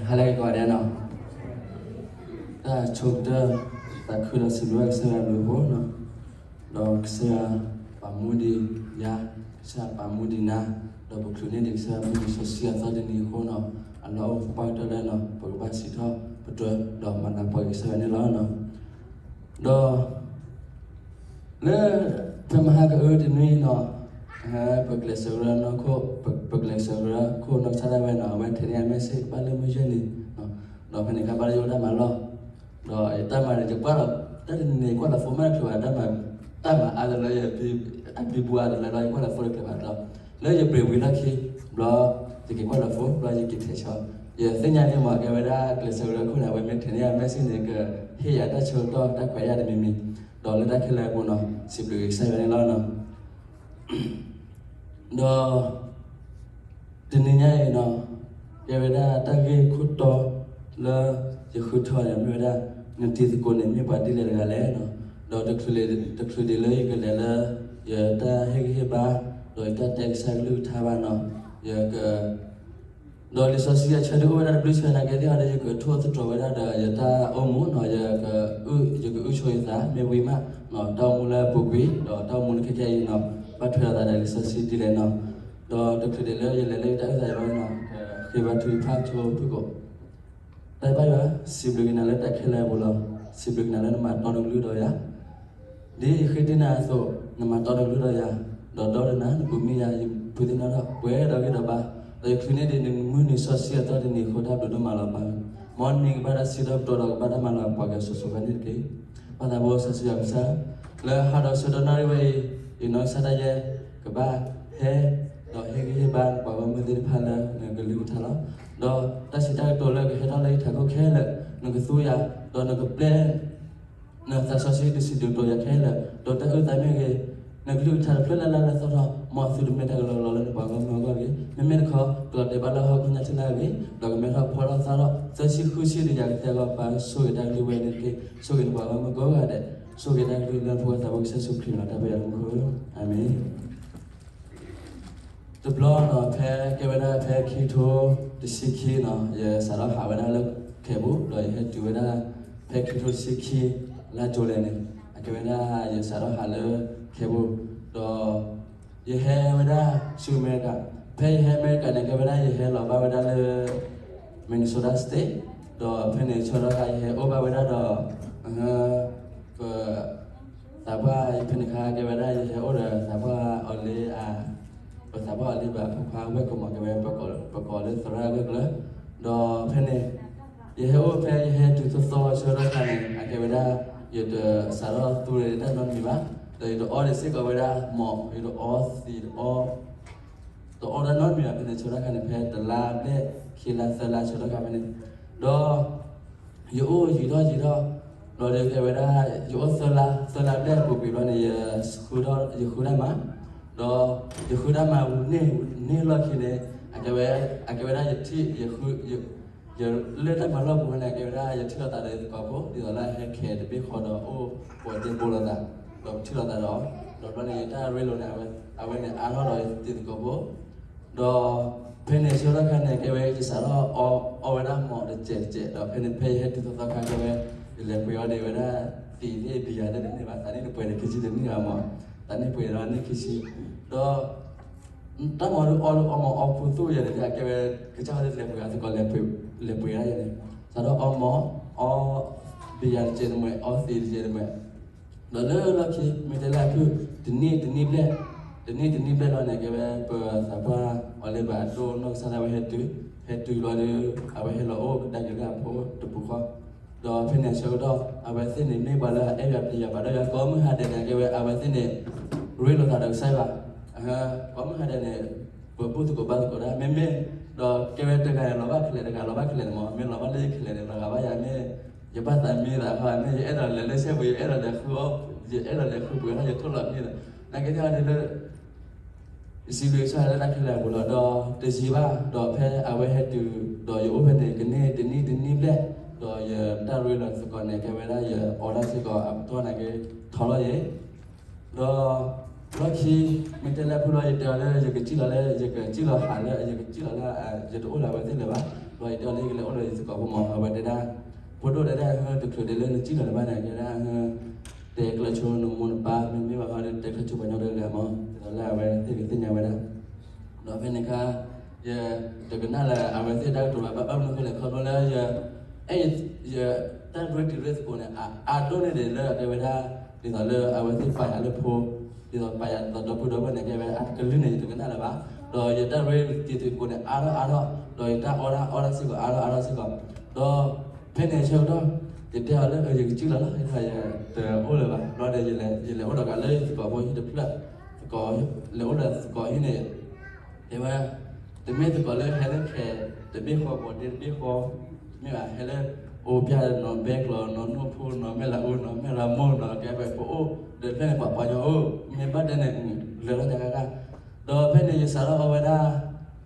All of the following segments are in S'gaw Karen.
ဟါလၢအဂ့ၤကိးဂၤဒဲးနီၤ, တၢ်ဆိကတၢၢ်သးခုဒီးစံးဘျုးဘၣ်ကစၢ်ယွၤအဘျုးအဖှိၣ်နီၤ, ဒီးကစၢ်ယွၤပာ်မူဒံးယၤ, ကစၢ်ယွၤပာ်မူဒံးနၤ, ဒီးပချုးန့ၢ်ဒံးကစၢ်ယွၤမုၢ်နံၤစီဆှံအသီတနံၤအဃိနီၤ, အလီၢ်အိၣ်သပှၢ်ကတၢၢ်လၢနီၤ ပကဘၣ်စံးထီၣ်ပတြၢၤ ဒီးမၤလၤကပီၤက့ၤကစၢ်ယွၤန့ၣ်လီၤနီၤ. ဒီး လၢ ဖဲမဟါကအုတနွံနီၤ, ပကျဲးစၢးကရၢနီၢ်ခိၣ်, ပကျဲးစၢးကရၢခိၣ်နီၢ်ကစၢ်ဒၣ်ဝဲနီၤ, အဝဲထဲန့ၢ်အ message ကဘၣ်လၢမုၢ်ယဲၢ်နံၤ, ဒီးဖဲန့ၣ်ခါဘၣ်လၢယအိၣ်တၢ်မၤလီၢ်, ဒီးယတၢ်မၤန့ၣ် ယကွၢ်လီၤ, တၢ်တနံၤန့ၣ် ယကွၢ်လီၤ phone မးတချုးဘၣ်, တၢ်မၤ, တၢ်မၤအါတလၢယ, အဘံဘူအါတလၢလီၤ ယကွၢ်လီၤ phone တချုးဘၣ်ဒီး လၢယပှ့ၤဝံၤလီၢ်ခံ ဘျီ ယက့ၤကွၢ်လီၤ phone ဘျီယက့ၤထဲးဆၢ, ယသ့ၣ်ညါလံမး ကဲဝဲဒၣ်ကျဲးစၢးကရၢခိၣ်န့ၣ် အဝဲမ့ၢ်ထဲန့ၢ်အ message န့ၣ် ကဟ့ၣ်ယၤတၢ်ဆၢကတီၢ် တၢ်ခွဲးယာ်တမံၤမံၤ, ဒီးလၢတၢ်ခဲလၢာ်အပူၤနီၤ စံးဘျုးက့ၤကစၢ်ယွၤန့ၣ်လီၤနီၤ. ဒီး တနံၤညါအံၤနီၤ, ကဲဝဲဒၣ်တၢ်ဂ့ၢ်ခိၣ်တီလၢယဃုထၢန့ၣ် မ့ၢ်ဝဲဒၣ် နတံၤသကိးန့ၣ် မ့ၢ်ပှၤဒ်လဲၣ်တဂၤလဲၣ်နီၤ, ဒီးတချုးဒံးလၢယကလဲၤလၢ ယတၢ်ဟ့ၣ်ဂံၢ်ဟ့ၣ်ဘါ ဒီးယတၢ်တဲကစၢ်ကလုၢ်ကထါဘၣ်နီၤ, ယက ဒီးလံာ်စီဆှံအဆၢဒုးအိၣ်ဝဲဒၣ်တဘျုးဆၢနာ်က့သ့ၣ်ဟီဒီး ယကထိၣ်သတြီၤဝဲဒၣ်ဒီးယတၢ်အိၣ်မူနီၤ, ယက ယကအုၣ်ဆိယသး မ့ၢ်ဝံၤမး တၢ်အိၣ်မူလၢအပူၤကွံာ် ဒီးတၢ်အိၣ်မူလၢခဲကနံၣ်အံၤနီၤ ဘၣ်ထွဲလိာ်သးဒီးလံာ်စီဆှံဒ်လဲၣ်နီၤ, ဒီးတချုးဒံးလၢယလဲၤလၢယတၢ်အုၣ်သးယဘၣ်နီၤ, ဃ့ဘါထုကဖၣ်ဆိဖုၣ်ကိာ် တၢ်ဘါယွၤ စံးဘျုးက့ၤနၤလၢတၢ်ခဲလၢာ်အပူၤလီၤ. စံးဘျုးက့ၤနၤလၢနမၤတီနကလုၢ်ဒီးယၤ, ဒ်ယဃ့တ့ၢ်နၤအသိး နမၤတီနကလုၢ်ဒီးယၤ, ဒီးဒီတနၤ နဘုးမ့ၢ်ယၤ ယဖုးသ့ၣ်နီၣ်ထီၣ် ပှဲၤဒီးဂ့ၢ်ဒီးဘါ, ဒီးယချုးန့ၢ်ဒံးနမုၢ်နံၤစီဆှံအသီတနံၤအဃိ တၢ်ဘျုးဒိၣ်မးလီၤ. မ်နမံၤကဘၣ်တၢ်စံးထီၣ်ပတြၢၤဒီးကဘၣ်တၢ်မၤလၤကပီၤက့ၤစိၤစိၤဃၣ်ဃၣ်န့ၣ်တက့ၢ်. ပၢ်သးဘိစီဆှံယွၤကစၢ်, လၢဟါဒီးဆၢဒီးနၣ်ရံၣ်ဝဲအံၤ, ယနီၢ်ကစၢ်ဒၣ်ယဲ ကဘၣ်ဟဲ ဒီးဟ့ၣ်ဂံၢ်ဟ့ၣ်ဘါပှၤဂီၢ်မုၢ်သ့ၣ်တဖၣ်လၢနကလုၢ်ကထါလီၤ. ဒီးတၢ်စံးတၢ်ကတိၤလၢကဟဲထီၣ်လၢယထးခိၣ်ခဲလၢာ်, နကသူယၤ, ဒီးနကပျဲ နသးစီဆှံတစံးဒုးတိၤယၤခဲလၢာ်, ဒီးတၢ်အုၣ်သးမ့ၢ်ဂ့ၤ, နကလုၢ်ကထါတဖျၢၣ်လၢ်လၢ်လၢသီထီၣ်, မ်အသုတမ့ၢ်တၢ်ကလီကလီလၢနပှၤဂီၢ်မုၢ်အဂီၢ်တဂ့ၤ, မ့မ့ၢ်တခီ ကလီၤတဲာ်ဘၣ်လၢဟီၣ်ခိၣ်ညါထံၣ်လၢ်အဂ့ၤ, ဒီးကမဲထီၣ်ဖှီၣ်ထီၣ်သၣ်ထီၣ် သၢဆံဃုဆံဒီးယၤကသ့အဂီၢ် ပၢ်ဆိၣ်ဂ့ၤတၢ်ကလုၢ်ဝဲန့ၣ်တက့ၢ်. ဆိၣ်ဂ့ၤနပှၤဂီၢ်မုၢ်ကိးဂၤဒဲး, ဆိၣ်ဂ့ၤတၢ်ကလုၢ်လၢနဖိခွါသးဘိကစၢ်ယ့ၣ်ၡူးခရံာ်လီၤ. တၢ်ဘျုးယွၤလၢမူခိၣ်, အၤမ့ၣ်. တဘျီနီၤ ဖဲကဲဝဲဒၣ်ဖဲခံကထိတဆံခံနီၤ ယစးထီၣ်ဟးဝဲဒၣ်လၢခဲပူၤ ဒီးယဟဲတုၤဝဲဒၣ် ဖဲခံကထိတဆံခံ လါကၠိလဲၣ်န့ၣ် အကဲဝဲဒၣ်ယစးထီၣ်ဟးလၢခဲပူၤ ဒီး ယဟဲဝဲဒၣ်ဆူအမဲရကၤ, ဖဲယဟဲအမဲရကၤန့ၣ် ကဲဝဲဒၣ်ယဟဲလီၤဘၣ်ဝဲဒၣ်လၢ Minnesota State, ဒီးဖဲန့ၣ်ဆၢထီၣ်ခါယဟဲအိၣ်ဘၣ်ဝဲဒၣ်ဒီး ပ သးပှၢ်ဖဲန့ၣ်ခါ ကဲဝဲဒၣ်ယဟဲအိၣ်ဒီးသးပှၢ်အီၤလ့အ ပသးပှၢ်အီၤလ့ဘၣ်အဖိခွါဝဲၢ်ကမီၤ ကဲဝဲ ပကိးလၢသရၣ်ဝဲၢ်ကျၢၤ, ဒီးဖဲန့ၣ် ယဟဲအိၣ်ဖဲယဟဲတုၤသီသီဆၢထီၣ်ခါန့ၣ် အကဲဝဲဒၣ် ယတစးထီၣ်သူတၢ်နီတမံၤဘၣ်, ဒီးယတအီဒံးစ့ၢ်ကီးဝဲဒၣ်မး ယတအီသံး ယတအီ တအီတၢ်နီတမံၤဘၣ် ဖဲန့ၣ်ဆၢထီၣ်ခါန့ၣ် ဖဲတလါဘျဲၣ်ခံလါသၢလါဆၢထီၣ်ခါဖဲန့ၣ်, ဒီး ယအိၣ်ယံာ်ထီၣ်ယံာ်ထီၣ်, ဒီးကဲဝဲဒၣ် ယအိၣ်သၢလါ သၢလါဘျဲၣ်အပူၤကွံာ်ဘျီန့ၣ် ယဃုတၢ်မၤ, ဒီးယဃုတၢ်မၤန့ၢ်လီၢ်ခံန့ၣ် အကဲဝဲ အကဲဝဲဒၣ်ယထံၣ် ယလၢတၢ်မၤလီၢ်ပူၤဝဲန့ၣ် အကဲဝဲဒၣ်ယထံၣ်လိာ်သးဒီးယသကိးဖိ ဒ်သိးလၢအဟဲခဲးတဘ့ၣ်ဃီဒီးအိၣ်ပှဲၤဒ့ဘိလိာ်သး, ဒီးပထံၣ်လိာ်သးဒီး ဒီးဘျီန့ၣ် ယတၢ်ရ့လိာ်န့ၣ် အဝဲန့ၣ်အါထီၣ်ဒီးယတံၤသကိးဖိ ဒီးဖဲန့ၣ်ဆၢထီၣ်ခါန့ၣ် ကဲဝဲယစးထီၣ်အီဝဲဒၣ်မးတစဲးတစဲး ဒီးဖဲန့ၣ်ဖဲယဟဲတုၤသီသီခါ ကဲဝဲ ယလဲၤပှ့ၤအီၤဒံးဝဲဒၣ် သံးသ့ၣ်ဘံယၤသ့ၣ်တန့ၢ်ဘၣ် သးန့ၣ်တပှဲၤန့ၣ်ခံဆံတန့ၢ်ဘၣ်မး သးန့ၣ်ပှဲၤဒီးန့ၢ်ခံဆံ ဒီး တၢ်မၤဒုးအီဒုးအီမးအီဖိသိၣ်ယၤန့ၣ် ကဲဝဲ ကစၢ်ဟီဒ်လဲၤပှ့ၤအသကိး လဲၤပှ့ၤဒၣ်ယၤန့ၣ် စးထီၣ်အီမး အီ ဘံယၤတစဲးတမှဲၤ အီသံးတစဲးတမှဲၤ ဒီးလၢလီၢ်ခံ မ့ၢ်တဲလၢအဖုၣ် တနံၣ်တနံၣ်ဘျဲၣ် တနံၣ်တနံၣ်ဘျဲၣ်လီၤန့ၣ် ကဲဝဲပသးပှၢ်အီၤလ့ဘၣ်အဒိၣ်နီၢ်ကစၢ်ဒၣ်ဝဲဟဲတုၤ ဟဲတုၤလီၤဒီး အဝဲဟဲလီၤအိၣ်ကဒါက့ၤလၢအဖိတပူၤဃီ ဒီးဖဲန့ၣ်အဆၢကတီၢ် အဝဲသ့ၣ်န့ၣ်မ့ၢ်ပှၤလၢအအဲၣ်ယွၤပျံၤယွၤဘၣ်ဒီးယွၤကိးမုၢ်ဟါဒဲးန့ၣ် ကဲဝဲအဝဲသ့ၣ်န့ၣ် ရ့လိာ်သးဒီးကစၢ်ယွၤ ကိးမုၢ်ဟါဒဲးန့ၣ် ပဘူၣ်သကိးဘါသကိးဒၣ် မ့မ့ၢ် ဒီးကဲဝဲတဂၤန့ၣ် လီၤဘၣ်ခဲလၢာ် တဂၤလီၤဘၣ်ခဲလၢာ်န့ၣ်မး မ့ၢ်လီၤဘၣ်လၢယခဲလၢာ်န့ၣ် လီၤဂာ်ဘၣ်ယၤမ့ၢ် ယဘၣ်သးမံသးဟီ မ့ၢ်ယအဲၣ်ဒိးလဲၤလၢစဲပူၤ ယအဲၣ်ဒိးလဲၤဃုအီ ယအဲၣ်ဒိးလဲၤဃုပှ့ၤဟီ ယထိၣ်လီၤမံသး နာ်က့သ့ၣ်ဟီဒ်လၢ ယစံးဘျုးကစၢ်ယွၤလၢတၢ်ခဲလၢာ်အပူၤလီၤ ဒီးတယံာ်ဘၣ် ဒီးဖဲအဝဲဟဲတုၤ ဒီးယအိၣ်ဖဲန့ၣ် ကန့ၢ်တနံၣ်တနံၣ်ဘျဲၣ် ဒီးယတၢ်ရ့လိာ်သကိးန့ၣ် ကဲဝဲဒၣ်ယအီဒၣ်စ့ၢ်ကီးအပတီၢ်နာ်က့ ထီလီၤယဲ ဒီး လီၢ်ခံ မ့ၢ်တဲလၢအဖုလီၤ ယတဲအီၤလၢ ယကစံၣ်လီၤလၢ ယကစံၣ်လီၤဟးလၢ ယကစံၣ်လီၤလၢ ယတအိၣ်လၢအဝဲသ့ၣ်လၢၤဘၣ်. ဒီးယတဲအီၤလၢယကလဲၤအိၣ်ဒီးယသကိးဖိမး အဝဲတဲဒၣ်, ဖိဒိၣ်တဲဒၣ် တချုးဒ်လၢနစံၣ်လီၤတဘၣ်န့ၣ် တဲဒၣ်, တဲကျၢၤဆိနမိၢ်နပၢ် မ့မ့ၢ်ဘၣ်ဃီဒီး တဲကျၢၤဆိပှၤကညီတဂၤမး ဒ်သိးလၢအဝဲသ့ၣ်ကသ့ၣ်ညါဝဲဒၣ်. ဒီးဖဲန့ၣ်အခါ ယတကနၣ်လၢအဝဲသ့ၣ်တၢ်ကတိၤဘၣ် ဘၣ်မနုၤဃိလဲၣ် ခီဖျိလၢယ အဲၣ် ယ တၢ်ရ့တံၤရ့သကိးန့ၣ် အါဒိၣ်န့ၢ်ဒံးလၢအကဲဝဲဒၣ် ဒ်သိးလၢအဝဲသ့ၣ်ပာ်ယၤလၢဖိ, ဒ်သိးပာ်ယၤဒ်သိးဒီပုၢ်ဒီဝဲၢ်န့ၣ် ကဲဝဲအတကလုၢ်န့ၣ် ယတကနၣ်လၢၤဘၣ်. ဒီးယတၢ်ရ့တံၤသကိးန့ၣ် အါထီၣ်အါထီၣ်, ဒီးယတၢ်အီၣ်တၢ်အီတၢ်စ့ၢ်ကီး အါထီၣ်အါထီၣ်စ့ၢ်ကီး. ဒီးဖဲန့ၣ်ဆၢကတီၢ် ယတဲအီၤလၢ ယကစံၣ်လီၤလီၤ ယတအိၣ်လၢၤဘၣ်. ဘျီဒီး ယလဲၤအိၣ်ဒီးကးလၢယသကိးဖိဟံၣ်တဖျၢၣ်, သကိး လဲၤအိၣ်ဒီးသကိးဟံၣ်န့ၣ် တဲဝဲ တမ့ၢ်သကိးလၢဟဲလၢခဲ တဘ့ၣ်ဃီ ပှၤဒ့တဘ့ၣ်ဃီ, တမ့ၢ်ဘၣ် ဟဲလၢ အိၣ်ပျၢ်နီၢ်ဘဲကျိး နီၢ်နိၣ်ဖိ နီၢ်မဲၢ်လးအူ နီၢ်မဲၢ်လးမိၢ် နီၢ်ကဲဝဲ ပအိၣ်ဒီးဖျၢၣ်န့ၣ် ပှၤပှၤညီအိၣ် မ့ၢ်ဘၣ်တဲန့ၣ် လၢာ်လီၤတၢ်ဂၤဂၤ. ဒီးဖဲန့ၣ် ယစးထီၣ်အီဝဲဒၣ်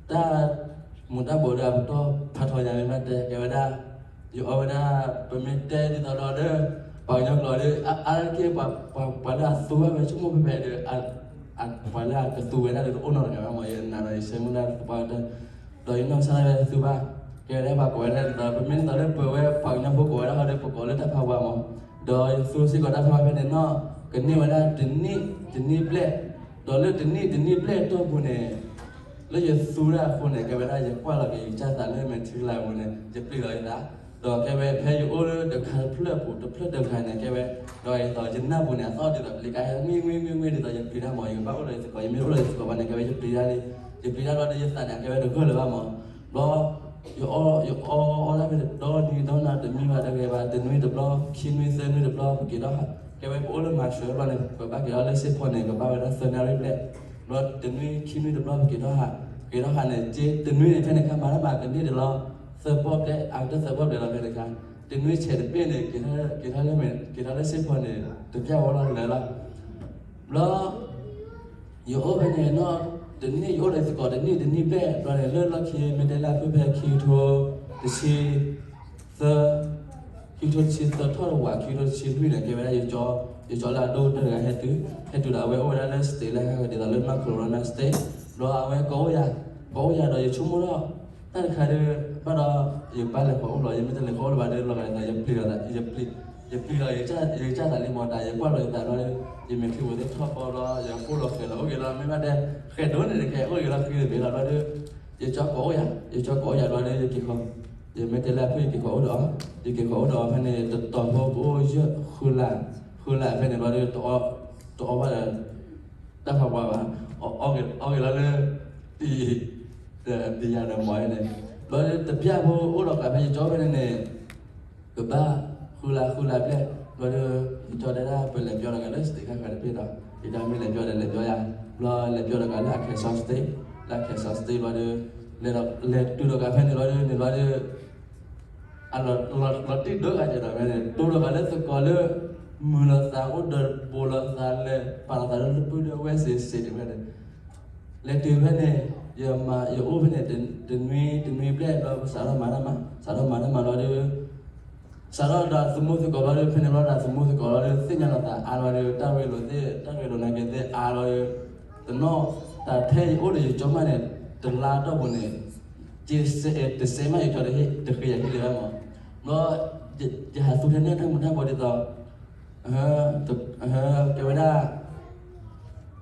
တၢ်မူၤတၢ်ဘှီးဒီးအပတီၢ်ဖးထီညါ မ့ၢ်ဘၣ်တဲ ကဲဝဲဒၣ် ယအီဝဲဒၣ် ပမ့ၢ်တဲဒ်သိးဒီးလၢ ပှၤကညီကျိာ်ဒီး အါတက့ၢ် ပှၤလၢအသူဝဲ ဝဲဆိကမိၣ်ဖဲဖဲဒီး ပှၤလၢအကသူဝဲဒၣ်ဒီး တအိၣ်နီတဂၤဘၣ်မး ယနာ်ဒီးယဆၢမုၢ်လၢ်သပှၢ်ကတၢၢ်, ဒီးယနီၢ်ကစၢ်ဒၣ်ဝဲသူဘၣ်, ကဲဝဲဒၣ်ပှၤကိးဝဲဒၣ်ဒ်သိး ပမ့ၢ်ဒ်သိးလၢပှၤဝဲပှၤကညီဖိကိးဝဲဒၣ်ဟီဒီး ပကိးလၢတၢ်ဖးဝါမး, ဒီးယသူစ့ၢ်ကီးတၢ်ဖးဝါဖဲန့ၣ်နီၢ် ကန့ၢ်ဝဲဒၣ်တနံၣ်တနံၣ်ဘျဲၣ်, ဒီးလၢတနံၣ်တနံၣ်ဘျဲၣ်အတီၢ်ပူၤန့ၣ် လၢယသူဒၣ်အဃိန့ၣ် ကဲဝဲဒၣ်ယကွၢ်လီၤက့ၤယကစၢ်သးလၢမဲာ်ထံကလၤအပူၤန့ၣ် ယပျံၤလီၤယသး, ဒီးကဲဝဲဖဲယအိၣ်လၢတခါတဖျၢၣ်အပူၤ တဖျၢၣ်တဂၤန့ၣ် ကဲဝဲ, ဒီးဒ်သိးယနၢ်ပူၤန့ၣ် အသီၣ်ဒ်သိးပျံၤကါဟဲ ငွံ ငွံ ငွံ ငွံ ဒ်သိးယပျံၤတၢ်မး ယကဘၣ်အိၣ်ဒီးယသကိး ယမ့ၢ်အိၣ်ဒီးယသကိးဘၣ်န့ၣ် ကဲဝဲယပျံၤတၢ်လံ, ယပျံၤတၢ်ဘျီဒီးယသးန့ၣ် ကဲဝဲတဂၢၢ်လၢၤဘၣ်မး, ဘျီ ယအီ ယအီအီတၢ်ဖဲန့ၣ် ဒီနံၤဒီနၤတမံဘၣ်တဂ့ၤဘၣ် တနွံတဘျီ ခံနွံသၢနွံတဘျီ ပက့ၤထီၣ်ဟး, ကဲဝဲပအိၣ်လၢမၤစၢၤဘျီန့ၣ် ပဘၣ်က့ၤထီၣ်လၢစ့ၢ်ဖီန့ၣ် ကဘၣ်ဝဲဒၣ်သၢနၣ်ရံၣ်ဘျဲၣ်, ဘျီတနွံခံနွံတဘျီ ပက့ၤထီၣ်ဟး, က့ၤထီၣ်ဟးန့ၣ် က့ၤတနွံန့ၣ် ဖဲန့ၣ်ခါမၤတၢ်မၤကန့ၢ်ဒံးလီၤ, သၢဘီဘျဲၣ် အကတၢၢ်သၢဘီဘျဲၣ်လီၤဖဲန့ၣ်ခါ, တနွံဆဲးတဘ့ၣ်န့ၣ် က့ၤထီၣ်လၢမဲာ် က့ၤထီၣ်လၢစ့ၢ်ဖီန့ၣ် တပျၢ်ဝဲလီၤလၢာ်လီၤ, ဘျီ ယအိၣ်ဖဲန့ၣ်နီၢ် တနံၣ် ယအိၣ်ဒီးယသကိးတနံၣ်တနံၣ်ဘျဲၣ် ဘျီန့ၣ် လၢလီၢ်ခံ မ့ၢ်တဲလၢအဖုဖဲခံကထိတဆံသၢ, ခံကထိတဆံသၢထီၣ်တဝး ခံကထိတဆံလွံၢ်န့ၣ် ကဲဝဲဒၣ် ယကၠီလၢအဒိၣ်ကတၢၢ်တဂၤဟဲတုၤ, ဟဲတုၤဒီးအဝဲအိၣ်ဝဲဒၣ်လၢ state လၢဟဲဂ့ၤဒ်သိးလၢ North Carolina State, ဘျီအဝဲကိးအိၣ်ယၤ, ကိးအိၣ်ယၤဒီးယဆိကမိၣ်ထီၣ် တၢ်တခါဒီး ဘၣ်ဒီး ယဘၣ်လဲၤကိးအိၣ်လီၤ ယမ့ၢ်တလဲၤကိးအိၣ်လၢၤဘၣ်ဒီး လီၤဂာ်ဒ်သိး ယပျံၤလီၤသး ယပျံၤ, ယပျံၤလီၤ ယကစၢ်သးလံမီၤတၢ် ယကွၢ်လီၤယသးဘျီဒီး ယမဲာ်ချံဝဲသ့ၣ်ထီၣ်ဘီဘျီ ယအိၣ်လီၤဃဲၤလီၤ အိၣ်ဂ့ၤလီၤ မ့ၢ်ဘၣ်တဲ ဃဲၤဒိၣ်န့ၣ်တကဲ အိၣ်ဂ့ၤလီၤဃံတဘ့ၣ်လီၤဘျီဒီး ယကၠီကိးအိၣ်ယၤ, ယကၠီကိးအိၣ်ယၤဘျီဒီး ယက့ၤဃီၤ, ယမ့ၢ်တဲလၢအဖု ယက့ၤဃီၤအိၣ်ဒီးအီၤ, ယက့ၤဃီၤအိၣ်ဒီးအီၤဖဲန့ၣ် တတီၤဖိပအိၣ်ယဲၢ်ဃုလါ, ဃုလါဖဲန့ၣ်ဘျီဒီး တအီဘၣ်ဒီး တၢ်ဖးပှၤဘၣ်, အီၣ်ဂ့ၤလီၤလၢ တံၤ, တံၤယၤဒီးမီၤန့ၣ်, ဘျီဒီးတပျၢ်ဖိအိၣ်ဒီးဃာ်ဖဲယကၠီဖဲန့ၣ်န့ၣ် ကဘၣ် ဃုလါဃုလါဘျဲၣ်, ဘျီဒီး ယကၠီတဲဒၣ် ပလဲၤပျီဒီးကးလၢ state ခါဃာ်တဘ့ၣ်ဒီး ယတဲမ့ၢ်လဲၤပျီဒီးလဲၤပျီယၤ, ဘျီလဲၤပျီဒီးကးလၢ Arkansas State, လၢ Arkansas State ဘျီဒီး လဲၤဒီး လဲၤတုၤဒီးကးဖဲန့ၣ်ဘျီဒီး န့ၣ်ဘျီဒီး အလီၤတံၢ်ဒိၣ်ဂၤကဲဒီးဖဲန့ၣ် တိၢ်ဒီးကးလၢသကိးလၢ မုာ်လိာ်သး အိၣ်ဒီးဘူးလိာ်သး လဲၤပာ်လိာ်သးလၢလၢပုၢ်ဒီးဝဲစ့ၢ်စ့ၢ် တဖဲန့ၣ် လဲၤတုၤဖဲန့ၣ် ယမၤ ယအိၣ်ဖဲန့ၣ် တနွံ တနွံဘျဲၣ်ဘျီ စးထီၣ်မၤတၢ်မၤ စးထီၣ်မၤတၢ်မၤလီၤဒီး စးထီၣ်ဒီးသမူသကိးဘျီဒီး ဖဲန့ၣ်ဘျီဒီးသမူသကိးဘျီဒီး သ့ၣ်ညါလိာ်သးအါလီၤဒီး တၢ်ရ့လိာ်သ့ၣ် တၢ်ရ့လိာ်နာ်က့သ့ၣ်အါလီၤဒီး တနီၣ် တၢ်ထဲယအိၣ်ဒီးယကၠီမးန့ၣ် တလါတီၢ်ပူၤန့ၣ် တစဲးမးယကၠီတဟ့ၣ် တဃ့ယၤဟ့ၣ်လၢၤဘၣ်မး ဘျီ ယဟးသူထဲန့ၣ်တၢ်မူၤတၢ်ဘှီးဒ်သိး ကဲဝဲဒၣ်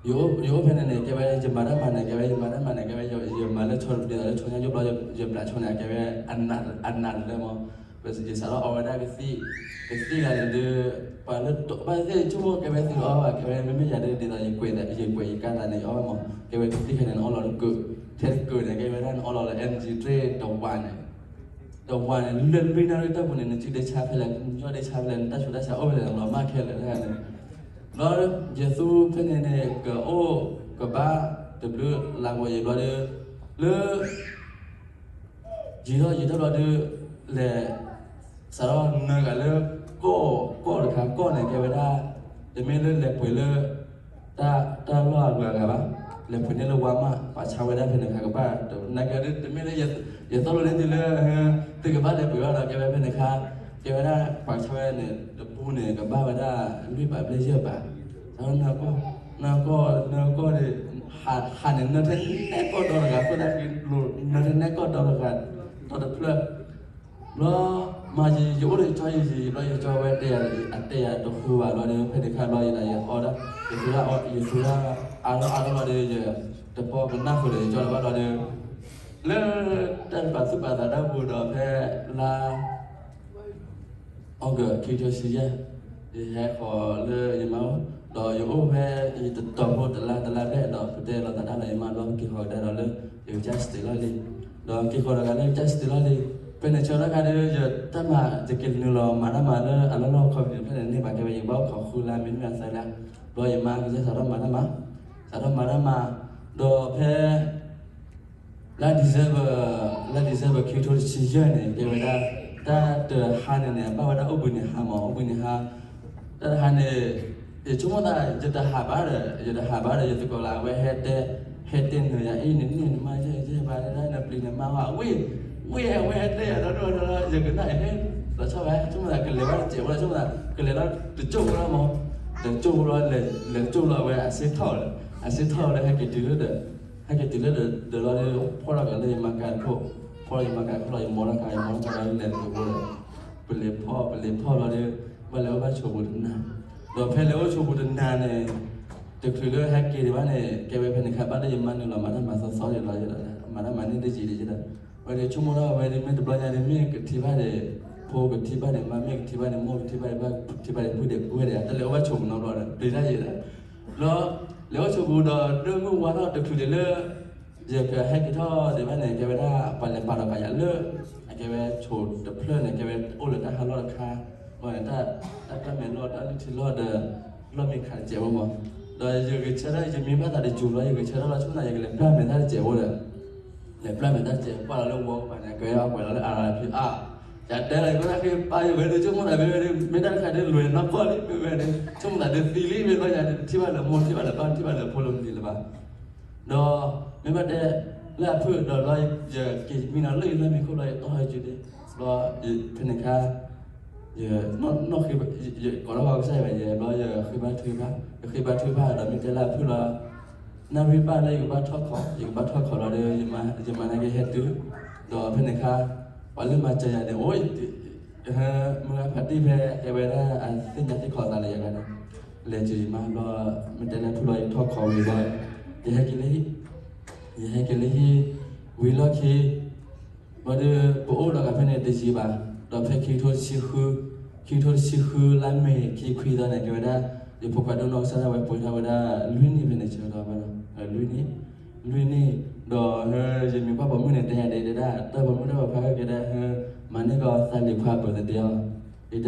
ယအိၣ်ဖဲန့ၣ်န့ၣ် ကဲဝဲယမၤတၢ်မၤန့ၣ် ကဲဝဲယမၤတၢ်မၤန့ၣ် ကဲဝဲယမၤလၢဆီဒ်သိးလၢဆီညါယိၣ်ဘျီ ယဘျးဆီန့ၣ် ကဲဝဲအနးတလၢမး ယစးထီၣ်အီဝဲဒၣ်ကသံၣ် ကသံၣ်ဂၤန့ၣ်ဒီး ပှၤလၢတဘၣ်သ့ၣ်ဆိကမိၣ်ကဲဝဲသ့ၣ်အီဘၣ် ကဲဝဲမ့မ့ၢ်ယၤဒီးဒ်သိးယကွဲး ယကွဲးယကါသးန့ၣ် ယအီဘၣ်မး ကဲဝဲကသံၣ်ဂၤန့ၣ် နအီလီၤတကၢး ထဲတကၢးန့ၣ် ကဲဝဲဒၣ်နအီလီၤလၢ energy drink တဝးန့ၣ် တဝးန့ၣ် လၢလွံၢ်နၣ်ရံၣ်တၢ်ပူၤန့ၣ် နစုဒ့ဆါဖဲလဲၣ် နယီၢ်ဒ့ဆါဖဲလဲၣ် နတၢ်ဆူးတၢ်ဆါအိၣ်ဖဲလဲၣ် နလီၤမၢ်ခဲလၢာ်တဂၤန့ၣ် ဘျီယသူဖဲန့ၣ်န့ၣ် ကအိၣ်ကဘၣ်တဘျုးလါဘီယံၤဘျီဒီး လၢ ယံာ်ထီၣ်ယံာ်ထီၣ်ဘျီဒီး လဲၤ စးထီၣ်နၢၤဂၤလၢ ကီၢ် ကီၢ်တခါ ကီၢ်န့ၣ် ကဲဝဲဒၣ် တမ့ၢ်လၢလဲၤပှ့ၤလၢ တၢ် တၢ်လီၢ်အဂၤဂၤဘၣ်, လဲၤပှ့ၤန့ၢ်လၢ Walmart ပာ်ဆါဝဲဒၣ်ဖဲန့ၣ်ခါကဘၣ်, နာ်က့ဒီး တမ့ၢ်လၢ ယသိၣ်လိန့ၢ်သုလၢ သုကဘၣ်လဲၤပှ့ၤဘၣ်ဒီး ကဲဝဲဖဲန့ၣ်ခါ ကဲဝဲဒၣ် ပာ်ဆါဝဲန့ၣ် တပူန့ၣ် ကဘၣ်ဝဲဒၣ် လွံၢ်ဘးဘျဲၣ်ယဲၢ်ဘး, စးထီၣ်နၢၤကီၢ် နၢၤကီၢ် နၢၤကီၢ်ဒီး ဟးန့ၣ် နၢထဲနဲကီၢ်ဒီတဂၤ ဃိသတး နၢထဲနဲကီၢ်ဒီတဂၤ ဒီတဖျၢၣ် ဘျီ မ့ၢ်ယ ယအိၣ်ဒီးယကၠီယံာ်ယံာ် ဘျီယကၠီဝဲတဲယၤ အတဲယၤတဃုဘၣ် ဘျီဒီး ဖဲန့ၣ်ခါဘျီ ယဒၣ်ယအီဒၣ် ယသူဒၣ်အီ ယသူဒၣ်အါထီၣ်အါထီၣ်ဘျီဒီး ယတပီကနၣ်ဃုာ်ဒီးယကၠီလၢၤဘၣ် ဘျီဒီး လၢတၢ်တပာ်သူၣ်ပာ်သးတၢ်ပူၤဒီး ဖဲလါ August ခံကထိဆံယဲၢ် ယဟဲဃီၤလၢယမါအိၣ် ဒီးယအိၣ်ဖဲ ယတတီၤဖိတလါ တလါဘျဲၣ်ဒီး ပတဲလီၤသးဒၣ်ဒီးယမါ ဘျီပက့ၤဃီၤကဒါဒီးလၢ ယကစၢ်စတ့လီၢ်လံၤ ဒီးက့ၤဃီၤဒီးဂၤလၢယကစၢ်စတ့လီၢ်လံၤ ဖဲန့ၣ်ဆၢကတီၢ်ခါဒီး ယတၢ်မၤ ယကနုာ်လီၤမၤတၢ်မၤလၢအလီၢ်လီၢ် ခီပနံၣ် ဖဲန့ၣ်န့ၣ်ဘၣ် ကဲဝဲ ယကဘၣ်အိၣ်ခိးဃုလါ မ့တမ့ၢ်သၢလါ ဘျီယမါကစၢ်စးထီၣ်မၤတၢ်မၤ စးထီၣ်မၤတၢ်မၤ ဒီးဖဲ လါ December လါ December ခံကထိတဆံယဲၢ်န့ၣ် ကဲဝဲဒၣ် တၢ်တဟါန့ၣ်န့ၣ် ဘၣ်ဝဲဒၣ်အိၣ်ဘှံးနံၤဟါမး အိၣ်ဘှံးနံၤဟါ တၢ်တဟါန့ၣ် ယဆိကမိၣ်သး ယတဟးဘၣ်ဒီး ယတဟးဘၣ်ဒီး ယသကိးလၢ အဝဲဟဲတဲ ဟဲတဲနၤယၤအံၤ နန့ၢ်နမါယဲၢ်ယဲၢ်ဘၣ်ဒၣ် နပျံၤနမါဝဲ ဝံၣ် ဝံၣ် အဝဲဟဲတဲယၤဒီး ဒီး ယကနၣ်အဟဲ ဒီးဆီၣ်ဝဲ ဆိကမိၣ်သး ကလဲၤဘၣ်တစဲးဖိဒီး ဆိကမိၣ်သး ကလဲၤလီၤတကၠိၢ်ဖိလီၤမး တကၠိၢ်ဖိလီၤ လဲၤကၠိၢ်လီၤဝဲ အစ့ထီၣ်ဒီး အစ့ထီၣ်ဒီး ဟဲက့ၤတုၤလၢဒီး ဟဲက့ၤတုၤလၢဒီး ဒီးလီၤဒီး ဖီၣ်ထီၣ်က့ၤလၢယမါကၤတခိၣ် ဖီၣ်ထီၣ်ယမါကၤတခိၣ်လီၤ ယမီထီၣ်ခါ ယမီထီၣ်ခါလီၤ လဲၤတုၤဖိဒီး ပလဲၤဖီၣ် ပလဲၤဖီၣ်လီၤဒီး ဘၣ်လဲၤအိၣ်ဘၣ်ဆိးပူၤတနၤ ဒီးဖဲလဲၤအိၣ်ဆိးပူၤတနၤန့ၣ် တချုးလၢဟဲက့ၤဒံးဘၣ်န့ၣ် ကဲဝဲဖဲန့ၣ်ခါ ဘၣ်လၢယမါနုာ်လီၤမၤတၢ်မၤသီသီဒံးလီၤ မၤတၢ်မၤန့ၢ်တယံာ်ဒံးဒီး ဝဲဒၣ်ဆိကမိၣ်ထီၣ်ဝဲဒၣ် မ့ၢ်တဘျီညါဒ်မ့ၢ်ကထံၣ်ဘၣ်ဒီး ဖိကထံၣ်ဘၣ်န့ၣ် မါမ့ၢ်ကထံၣ်ဘၣ်န့ၣ် မိၢ်ကထံၣ်ဘၣ်န့ၣ် ဘၣ်ထံၣ်ဘၣ်န့ၣ် ပုၢ်ဒဲးပုၢ်ဝဲၢ်ဒံး တလဲၤအိၣ်ဘၣ်ဆိးပူၤနီတဘျီဒီး ပျံၤတၢ်ယံာ်ဒီး ဘျီ လဲၤအိၣ်ဆိးပူၤဒီး ဒိၣ်မုၢ်ဝါထီၣ်တချုးဒံးလၢ ယကဟဲက့ၤထီၣ်ဒံးဘၣ်န့ၣ် ကဲဝဲဒၣ်ပှၤလဲၤပာ်လီၤကးယၤလၢ အကဲဝဲဆိးတဖျၢၣ်န့ၣ် ကဲဝဲအိၣ်လၢတၢ်ဟးလီၢ်တခါ ဘၣ်န့ၣ် တၢ် တၢ်ပျၢ်မဲာ်လီၢ် တၢ်လုၢ်ထံလီၢ်ဒီး လီၢ်မ့ၢ်ခးတစဲးဖိမး ဒီးယဂဲၤဆၢထၢၣ် ယမံဘၣ်သးတစူၤလီၤ ယဂဲၤဆၢထၢၣ်လီၤ ဆိကမိၣ်သး ယကလဲၤပျၢ်မဲာ်တၢ်တစဲးဖိဒီး လဲၤပျၢ်မဲာ်တၢ်တစဲး ကွၢ်လီၤလၢဝီကပၤန့ၣ် ကဲအီၣ်ပှဲၤလီၤလၢအရၤဖံအါ ယတဲလီၤ ယဘၣ်သးဃ့ပာ်ယိၣ်ဝဲဒၣ် ဆိကမိၣ်သးမ့ၢ်ဝဲဒၣ် မ့ၢ်တၢ်တခါဒ်လဲၤနီၢ်ကီၢ်လံ မ့ၢ်ဝဲဒၣ် ဆိကမိၣ်သးဒ်သံလံ မ့ၢ်ဘျီယၤ ထံၣ်ဘၣ်လၢမိၢ် ထံၣ်ဘၣ်လၢပၢ် ထံၣ်ဘၣ်လၢဖိလၢမနုၤလၢၤဘၣ် ဒီး မ့ၢ်ဘၣ်တဲ လၢအဖုၣ်ဒီးဘျီ ယက့ၤမံနီၤလၢယလၢၢ်မံခိၣ်ဘျီ ယတီၢ်ဟဲက့ၤဒ့ ဘျီ ဖဲန့ၣ်ခါ ယ နီၢ်ဃ့ ယကိးထီၣ်ပှၤကစၢ်ယၤ ယဘျီယဃ့ဘါထုကဖၣ် ယဃ့ဘါထုကဖၣ်ဒီးမ့ၢ်တဲလၢအဖုၣ်လီၤ နၣ်ရံၣ်ဘၣ်လၢယကဘၣ်ထီၣ်ခိး ယကဘၣ်ထီၣ်ခိးလီၤဒီး ယမၤနာ်က့ဟဲတုၤ ဒီးဖဲန့ၣ်ခါ ပှၤလၢမၤစၢၤယၤန့ၣ် အိၣ် မုၢ်ဂၤဖးတံၢ်ဖဲ ကဲဝဲဒၣ်အသ့ၣ်ညါသ့ၣ်ခီသးလၢယၤဂၤန့ၣ် လဲၤစၢၤယမါဘျီ မ့ၢ်တဲလၢဖုၣ်လီၤ ယထီၣ်ခိးဝံၤဘျီ ယဟဲက့ၤလၢဟံၣ် ယဟဲက့ၤလၢဟံၣ် ဝံၤလီၢ်ခံ ဘၣ်ဒီး ပအိၣ်ဒီးဂၤဖဲန့ၣ်တယံာ်ဘၣ်, ဒီးဖဲခံကထိတဆံဃု, ခံကထိတဆံဃုလါမ့ၤခံခွံသီန့ၣ် ကဲဝဲဒၣ် ယဖိခွါဒိၣ်နီၢ်ကစၢ်ဒၣ်ဝဲပှဲၤထီၣ်ဝဲဒၣ်လွံၢ်နံၣ်ဖဲန့ၣ် ဆၢကတီၢ်ဘၣ်ဒီး လွံၢ်နံၣ်, လွံၢ်နံၣ်, ဒီးယမံၤပှၢ်ပိာ်မုၣ်န့ၣ် တဲယၤဒ်တဲဒၣ် တၢ်ပိာ်မုၣ်တၢ်ပိာ်ခွါကဲဒၣ် မၤန့ၢ်ကီးသးလံၤခွါ birthday အီၤ, ဒီး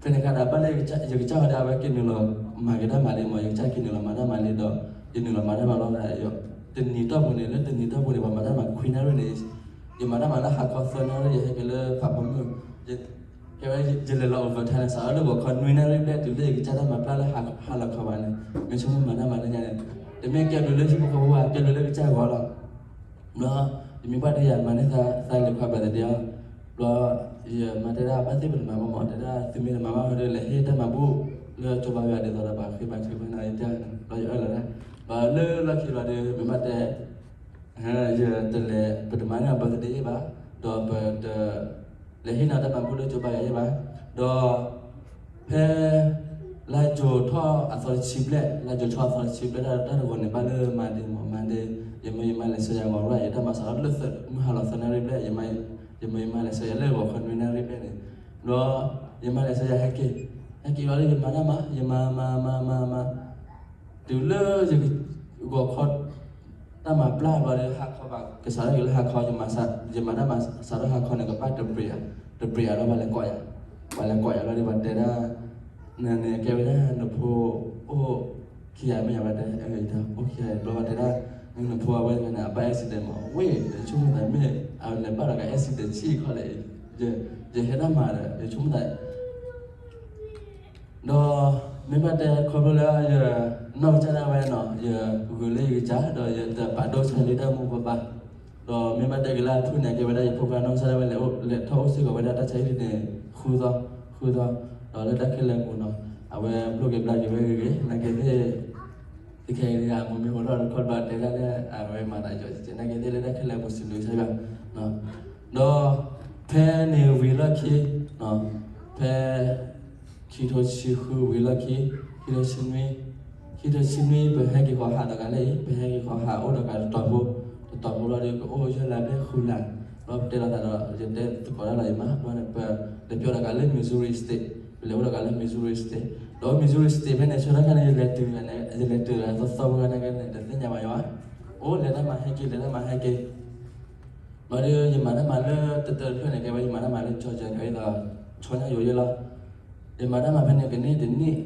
ဖဲန့ၣ်ခါဒီး ဘၣ်လၢယကစၢ်ဟဲဒၣ် အဝဲက့ၤနုာ်လီၤမၤက့ၤတၢ်မၤလံမး, ယကစၢ်က့ၤနုာ်လီၤမၤတၢ်မၤလံဒီး ယနုာ်လီၤမၤတၢ်မၤလီၤ, တနံၤတီၢ်ပူၤန့ၣ် လၢတနံၤတီၢ်ပူၤန့ၣ် ပှၤမၤတၢ်မၤခွံနၣ်ရံၣ်န့ၣ်, ယမၤတၢ်မၤလၢဟါခီသၢနၣ်ရံၣ် ယဟဲက့ၤလၢဖးပိာ်မုၣ်, ကဲဝဲယလဲၤလီၤ overtime န့ၣ် စးထီၣ်လၢဂီၤခီနွံနၣ်ရံၣ်ဘျဲၣ် တုၤလၢယကစၢ်တၢ်မၤပျၢ်လၢဟါလီၤခီဘၣ်န့ၣ်, မ့ၢ်ဆိကမိၣ်မၤတၢ်မၤလၢညါန့ၣ်, တမ့ၢ်ကဲဘျုးလၢဟံၣ်ဖိဃီဖိဘၣ် ကဲဘျုးလၢကစၢ်ဂီၤလီၤ. ဘျီ ယမံၤပှၢ်တဲယၤ မၤန့ၢ်သးလံၤခွါ birthday အီၤ, ဘျီ ယမါတဲဒၣ် ဘၣ်သ့ၣ်ပတမၤဘၣ်မး တဲဒၣ် သုမ့ၢ်တမၤဘၣ်ဃီဒီး လဲၤဟ့ၣ်တၢ်မၤဘူၣ်လၢကၠိဘါယွၤဒ်သိးဒီး ပှၤဃ့ဘါထုကဖၣ်န့ၣ် ယတဲ, ဘျီယအၢၣ်လီၤဒၣ်, ဘျီလၢလီၢ်ခံဘျီဒီး မ့ၢ်ဘၣ်တဲ ယတလဲၤ ပတမၤန့ၢ်အီၤ birthday ဘၣ်, ဒီးပတ လဲၤဟ့ၣ်နီၤတၢ်မၤဘူၣ်လၢကၠိဘါယွၤယဲၢ်ဘၣ်, ဒီး ဖဲ လါယူၤထီၣ်အသီတဆံဘျဲၣ်, လါယူၤထီၣ်အသီတဆံဘျဲၣ် တၢ်တဂီၤန့ၣ် ဘၣ်လၢ Monday မး Monday, ယမ့ၢ်ယမါလဲၤဆှၢယၤဂီၤရၣ် ယတၢ်မၤစးထီၣ်လၢမုၢ်ဟါလီၤသၢနၣ်ရံၣ်ဘျဲၣ်, ယမ့ၢ်ယမါလဲၤဆှၢယၤလၢဂီၤခီနွံနၣ်ရံၣ်ဘျဲၣ်န့ၣ်, ဒီး ယမါလဲၤဆှၢယၤဟဲက့ၤ, ဟဲက့ၤလီၤလၢယမၤတၢ်မၤ, ယမၤမၤမၤမၤမၤ တုၤလၢယဂီၤခီ တၢ်မၤပျၢ်ဘျီဒီး ဟါခီဘၣ် ကစးထီၣ်က့ၤလၢဟါခီ ယမၤတၢ်မၤစးထီၣ်ဟါခီန့ၣ် ကဘၣ်တ break တ break အလီၤ ပှၤလဲၤကိးယၤ, ပှၤလဲၤကိးယၤလီၤဒီး ပှၤတဲဒၣ် နန့ၣ်ကဲဝဲဒၣ်နဖိအိၣ်ခံဂၤမ့ၢ်ယၤ ပှၤတဲ အိၣ်ခံဂၤဘျီ ပှၤတဲဒၣ် နဖိအဝဲန့ၣ် အဘၣ် accident မး ဝ့ၢ် ယဆိကမိၣ်သးမ့ၢ် အလဲၤဘၣ်လီၤက accident ဆံးခီလဲၣ်, ယဟဲဒၣ်မၤဒီး ယဆိကမိၣ်သး ဒီးမ့ၢ်ဘၣ်တဲခီဖျိလၢယနီၢ်ကစၢ်ဒၣ်ဝဲနီၤ ယဂုာ်လၢယကစၢ် ဒီးယတပာ်ဒိၣ်ဆၢလၢတၢ်မူပပၢ်, ဒီးမ့ၢ်ဘၣ်တဲက့ၤလၢအဖုၣ်န့ၣ် ကဲဝဲဒၣ်ယဖိခွါနီၢ်ကစၢ်ဒၣ်ဝဲ လဲၤထီၣ်အိၣ်စ့ၢ်ကီးဝဲဒၣ်တၢ်ဆါဟံၣ်န့ၣ် ဃုသီ, ဃုသီ, ဒီးလၢတၢ်ခဲလၢာ်ပူၤနီၤ အဝဲဘျိၣ်က့ၤဘျါက့ၤဝဲဂ့ၤဂ့ၤ နာ်က့သ့ၣ် တခဲအံၤ အမိၢ်မ့ၢ်ဟိထီၣ်တခီဘၣ်တဲဒၣ်လၢ အဝဲမၤသးယီၤကဲးနာ်က့သ့ၣ်လၢတၢ်ခဲလၢာ်အပူၤစံးဘျုးကစၢ်ယွၤ, ဒီးဖဲန့ၣ်ဝံၤလီၢ်ခံ, ဖဲ ခံထိဆံဃုဝံၤလီၢ်ခံ, ခံထိဆံနွံ, ခံထိဆံနွံ ပဟဲက့ၤဃီၤဟးဒီးကးလၢအံၤ, ပဟဲက့ၤဃီၤဟးအိၣ်ဒီးကးတတီၤဖိ, တတီၤဖိလီၤဒီး ကအိၣ်ယဲၢ်လါဘျဲၣ်ဃုလါ, ဒီးပတဲလိာ်သးဒီး ယတဲသကိးတၢ်လီၤယမး, ဘျီန့ၣ် ပလဲၤပၠီဒီးကးလၢ Missouri State, ပလဲၤအိၣ်ဒီးကးလၢ Missouri State, ဒီး Missouri State ဖဲန့ၣ် ဆၢထၢၣ်ခါန့ၣ် ယလဲၤတုၤန့ၣ် ယလဲၤတုၤဒီးသီသီဖိခါန့ၣ်ကဲန့ၣ် တသ့ၣ်ညါဘၣ်ယွၤ, အိၣ်လဲၤတၢ်မၤဟဲက့ၤ လဲၤတၢ်မၤဟဲက့ၤ ဘျီဒီး ယမၤတၢ်မၤလၢတတၢၢ်တဖျၢၣ်န့ၣ် ကဲဝဲယမၤတၢ်မၤလၢ Georgia န့ၣ် ဒ်သိး ဆီညါယိၤယဲလီၤ. ယမၤတၢ်မၤဖဲန့ၣ်ကန့ၢ်တနံၣ်,